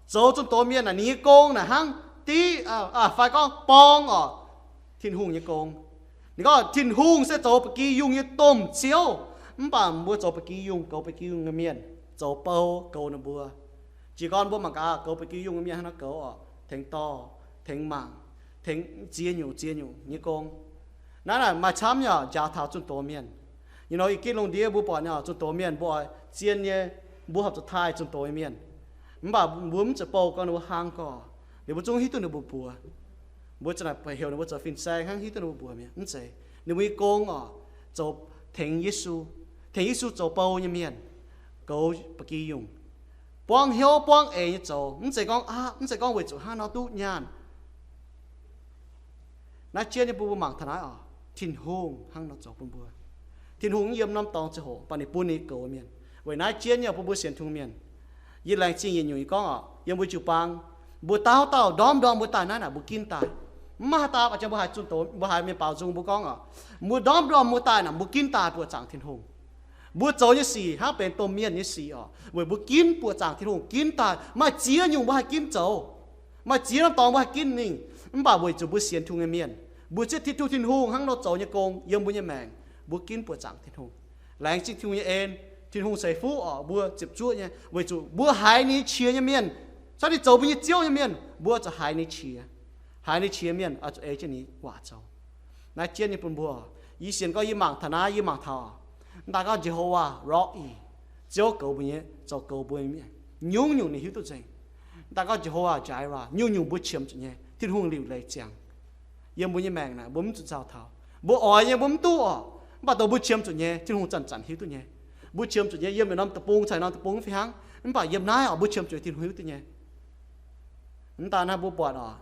zoux zunh doz mienh naaic ninh nyei gong naaic hnangv div, fai gorngv borng oc, Tin-Hungh nyei gong. Ninh gorngv Tin-Hungh se zoux ba'gi yungh nyei domh Ziouv, mv baac mbuo zoux ba'gi yungh, goux ba'gi yungh nyei mienh, zoux bou goux ninh mbuo. Jiez gorn mbuo mangc gaax, goux ba'gi yungh nyei mienh hnangv nor goux oc, tengx dorh, tengx mangc, tengx ziex nyungc ziex nyungc nyei gong. Naaiv naaic maaih camv nyei oc, njaaux taux zunh doz mienh. Nyei nor ih gitv lungh ndiev mbuo buatc nyei oc, zunh doz mienh mbuo oix zien nyei, mbuo horpc zuqc taaih zunh doz nyei mienh. Mv baac mbuo mv zeiz bou gorngv ninh mbuo hnangv gorx, ninh mbuo zungv hiuv duqv ninh mbuo mbuox. Mbuo za'naaic heuc ninh mbuo zoux fin-saeng hnangv hiuv duqv ninh mbuo mbuox mi'aqv. Mv zeiz. Ninh mbuo nyei gong oc, zoux tengx Yesu, tengx Yesu zoux bou nyei mienh, goux ba'gi yungh, buangv hnyouv buangv eix nyei zoux. Mv zeiz gorngv aqv, mv zeiz gorngv weic zuqc hnangv nor duqv nyaanh. Naaiv jienv nyei bun mbuo mangc taux naaiv oc, Tin-Hungh hnangv nor zoux bun mbuo. Tin-Hungh mv yiem norm dorngx ziangh hoc, mv baac ninh bun ninh goux mienh. Weic naaiv jienv nyei bun mbuo sienx Tin-Hungh mienh, yie laengz zingh yietc nyungc nyei gorngv oc, yiem mbuo jiu-baang, mbuo dauh dauh ndorm ndorm mbuo daaih naaiv naaic mbuo ginv daaih. Mv maaih haaix dauh a'jang mbuo haiz zunh doz, mbuo haiz mienh baaux nzung mbuo gorngv oc, mbuo ndorm ndorm mbuo daaih naaic mbuo ginv daaih buoqc zaangc Tin-Hungh. Mbuo zoux nyei sic hnangv benx domh mienh nyei sic oc, weic mbuo ginv buoqc zaangc Tin-Hungh, ginv daaih. Maaih ziex nyungc mbuo haih ginv zoux, maaih ziex norm dorngx mbuo haih ginv mingh. Mv baac weic zuqc mbuo sienx Tin-Hungh nyei mienh, mbuo zieqv Tin-Hungh, Tin-Hungh hnangv nor zoux nyei gong yiem mbuo nyei maengc, mbuo ginv buoqc zaangc Tin-Hungh. Laengz zingh Tin-Hungh nyei en, Tin-Hungh ceix fuqv oc mbuo ziepc zuoqv nyei, weic zuqc mbuo haiz ninh nyei qiex nyei mienh, cuotv ninh zoux mbuo nyei Ziouv nyei mienh, mbuo zuqc haiz ninh nyei qiex. Haiz ninh nyei qiex mienh oix zuqc ei jienv ninh waac zoux. Naaiv jienv nyei bun mbuo, yie sienx gorngv yie mangc taux naaiv, yie mangc taux, mv daaih gorngv Jehovah Rohi, Ziouv goux mbuo nyei, zoux goux mbuo nyei mienh, nyungc-nyungc ninh hiuv duqv nzengc. Mv daaih gorngv Jehovah Jireh, nyungc-nyungc mbuo qiemx zuqc nyei, Tin-Hungh liuc leiz ziangx. Yiem mbuo nyei maengc naaic mbuo mv zuqc nzauh taux, mbuo oix nyei mbuo mv duqv oc, mv baac dongh mbuo qiemx zuqc nyei Tin-Hungh zanc-zanc hiuv duqv nyei. Mbuo qiemx zuqc nyei yiem yietc norm deic-bung caux norm deic-bung fih hnangv, mv baac yiem naaiv oc mbuo qiemx zuqc Tin-Hungh hiuv duqv nyei. Mv daaih naaiv mbuo buatc oc,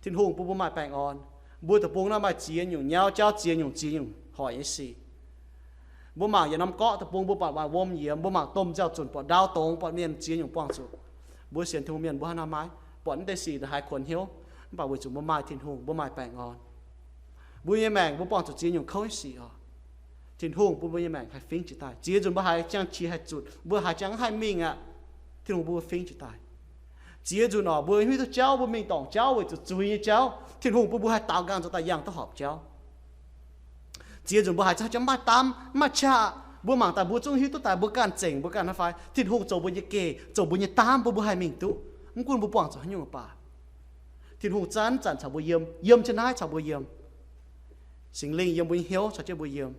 Tin-Hungh bun mbuo maaih baengh orn. Mbuo deic-bung naaiv maaih ziex nyungc nyauv jauv, ziex nyungc ziex nyungc hoic nyei sic. Mbuo mangc yietc norm gorqv deic-bung mbuo buatc maaih wuom yiemx, mbuo mangc domh nziaaux-zunc buatc ndau dongz, buatc mienh ziex nyungc buangh zuqc. Mbuo sienx Tin-Hungh mienh mbuo hnangv naaiv maiv buatc mv deix sic ndongc haaix kuonx hnyouv, mv baac weic zuqc mbuo maaih Tin-Hungh mbuo maaih baengh orn. Mbuo nyei maengc mbuo buangh zuqc ziex nyungc kouv nyei sic oc, Tin-Hungh bun mbuo nyei maengc haih fingv jiez daaih. Ziex nzunc mbuo haiz ziangh qiex haih zutc, mbuo haiz ziangh mv haih mingh aqv, Tin-Hungh bun mbuo fingv jiez daaih. Ziex nzunc oc mbuo hiuv duqv jauv, mbuo mingh dorngc jauv weic zuqc zuiz nyei jauv, Tin-Hungh bun mbuo haih daaux nqaang zoux daaih yangh duqv horpc jauv. Ziex nzunc mbuo haiz zangv jauv maiv daamv maiv qaqv, mbuo mangc daaih mbuo zungv hiuv duqv daaih mbuo ganh zengc, mbuo ganh hnangv fai Tin-Hungh zoux mbuo nyei geh, zoux mbuo nyei daamv bun mbuo haih mingh duqv. Mv gunv mbuo buangh zuqc haaix nyungc baac, Tin-Hungh zanc-zanc caux mbuo yiem, yiem jienv naaiv caux mbuo yiem. Singx Lingh yiem mbuo nyei hnyouv caux jienv mbuo yiem.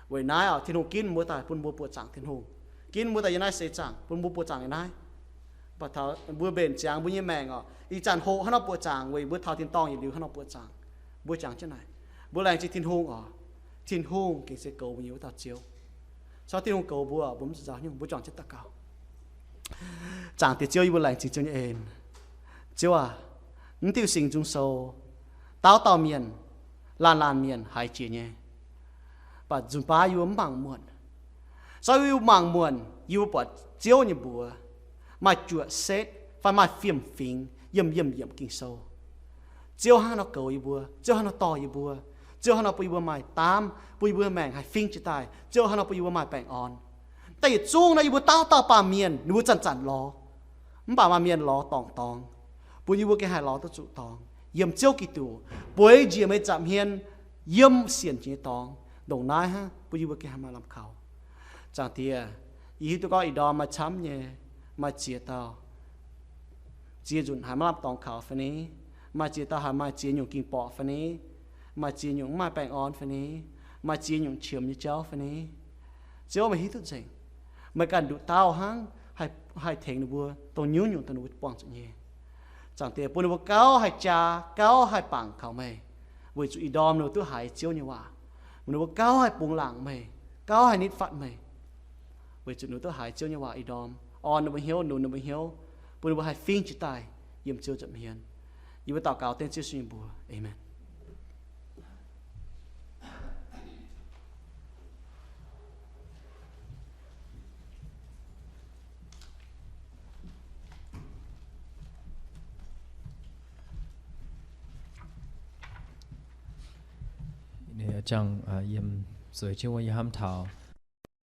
Weic naaiv oc Tin-Hungh ginv mbuo daaih bun mbuo buoqc zaangc Tin-Hungh, ginv mbuo daaih yiem naaiv seix zaangc bun mbuo buoqc zaangc yiem naaiv. Mv baac taux mbuo mbenc ziangx mbuo nyei maengc oc, ih zanc hoqc hnangv nor buoqc zaangc weic mbuo taux tin-dorngh yietc liuz hnangv nor buoqc zaangc. Mbuo jangx jienv naaic, mbuo laengz zingh Tin-Hungh oc. Tin-Hungh gengh se goux mbuo nyei wuov dauh Ziouv. Caux Tin-Hungh goux mbuo, mbuo mv zuqc nzauh haaix nyungc, mbuo juangc jienv daux gaux. Zaangc Diex Ziouv, yie mbuo laengz zingh Ziouv nyei en. Ziouv aac, mv diuh Singx Nzung Sou, dauh dauh mienh, laanh laanh mienh haiz jiex nyei, mv baac nzunc baav yie mbuo mv mangc muonc. Caux yie mbuo mangc muonc, yie mbuo buatc Ziouv nyei mbuox maaih juoqc setv fai maaih fiem-fingx yiem yiemh yiemc Ging-Sou. Ziouv hnangv nor goux yie mbuo, Ziouv hnangv nor dorh yie mbuo, Ziouv hnangv nor bun yie mbuo maaih daamv, bun yie mbuo maengc haih fingv jiez daaih, Ziouv hnangv nor bun yie mbuo maaih baengh orn. Da'yietc zungv naaiv yie mbuo dauh dauh baamh mienh ninh mbuo zanc-zanc lorz, mv baac maaih mienh lorz dorngc dorngx, bun yie mbuo gengh haih lorz duqv zuqc dorngx yiem Ziouv Giduc, bueix njiec meih nza'hmien hmien, yiem sienc jiex nyei dorngx. Ndongc naaiv hnangv bun yie mbuo gengh haih maaih lamh kaux. Zaangc Diex, yie hiuv duqv gorngv ih ndorm maaih camv nyei, maaih ziex dauh, ziex nzunc haiz maiv lamh dorngx kaux fai ni? Maaih ziex dauh haiz maaih ziex nyungc ging-borqc fai ni? Maaih ziex nyungc mv maaih baengh orn fai ni? Maaih ziex nyungc qiemx nyei jauv fai ni? Ziouv, meih hiuv duqv nzengc. Meih ganh nduqc dauh hnangv haih, haih tengx ninh mbuo dongh nyungc-nyungc dongh ninh mbuo buangh zuqc nyei. Zaangc Diex, bun ninh mbuo gauh haih jaa, gauh haih bangc kaux meih, weic zuqc ih ndorm ninh mbuo duqv haiz Ziouv nyei waac. Bun ninh mbuo gauh haih bungx laangc meih, gauh haih nitv fatv meih, weic zuqc ninh mbuo duqv haiz Ziouv nyei waac ih ndorm orn ninh mbuo hnyouv, nunc ninh mbuo hnyouv, bun ninh mbuo haih fingv jiez daaih yiem Ziouv nza'hmien. Yie mbuo daux gaux dengv Ziouv Yesu nyei mbuox. Aamen. Ninh jangx yiem zueiz jienv wuov, yie hnamv taux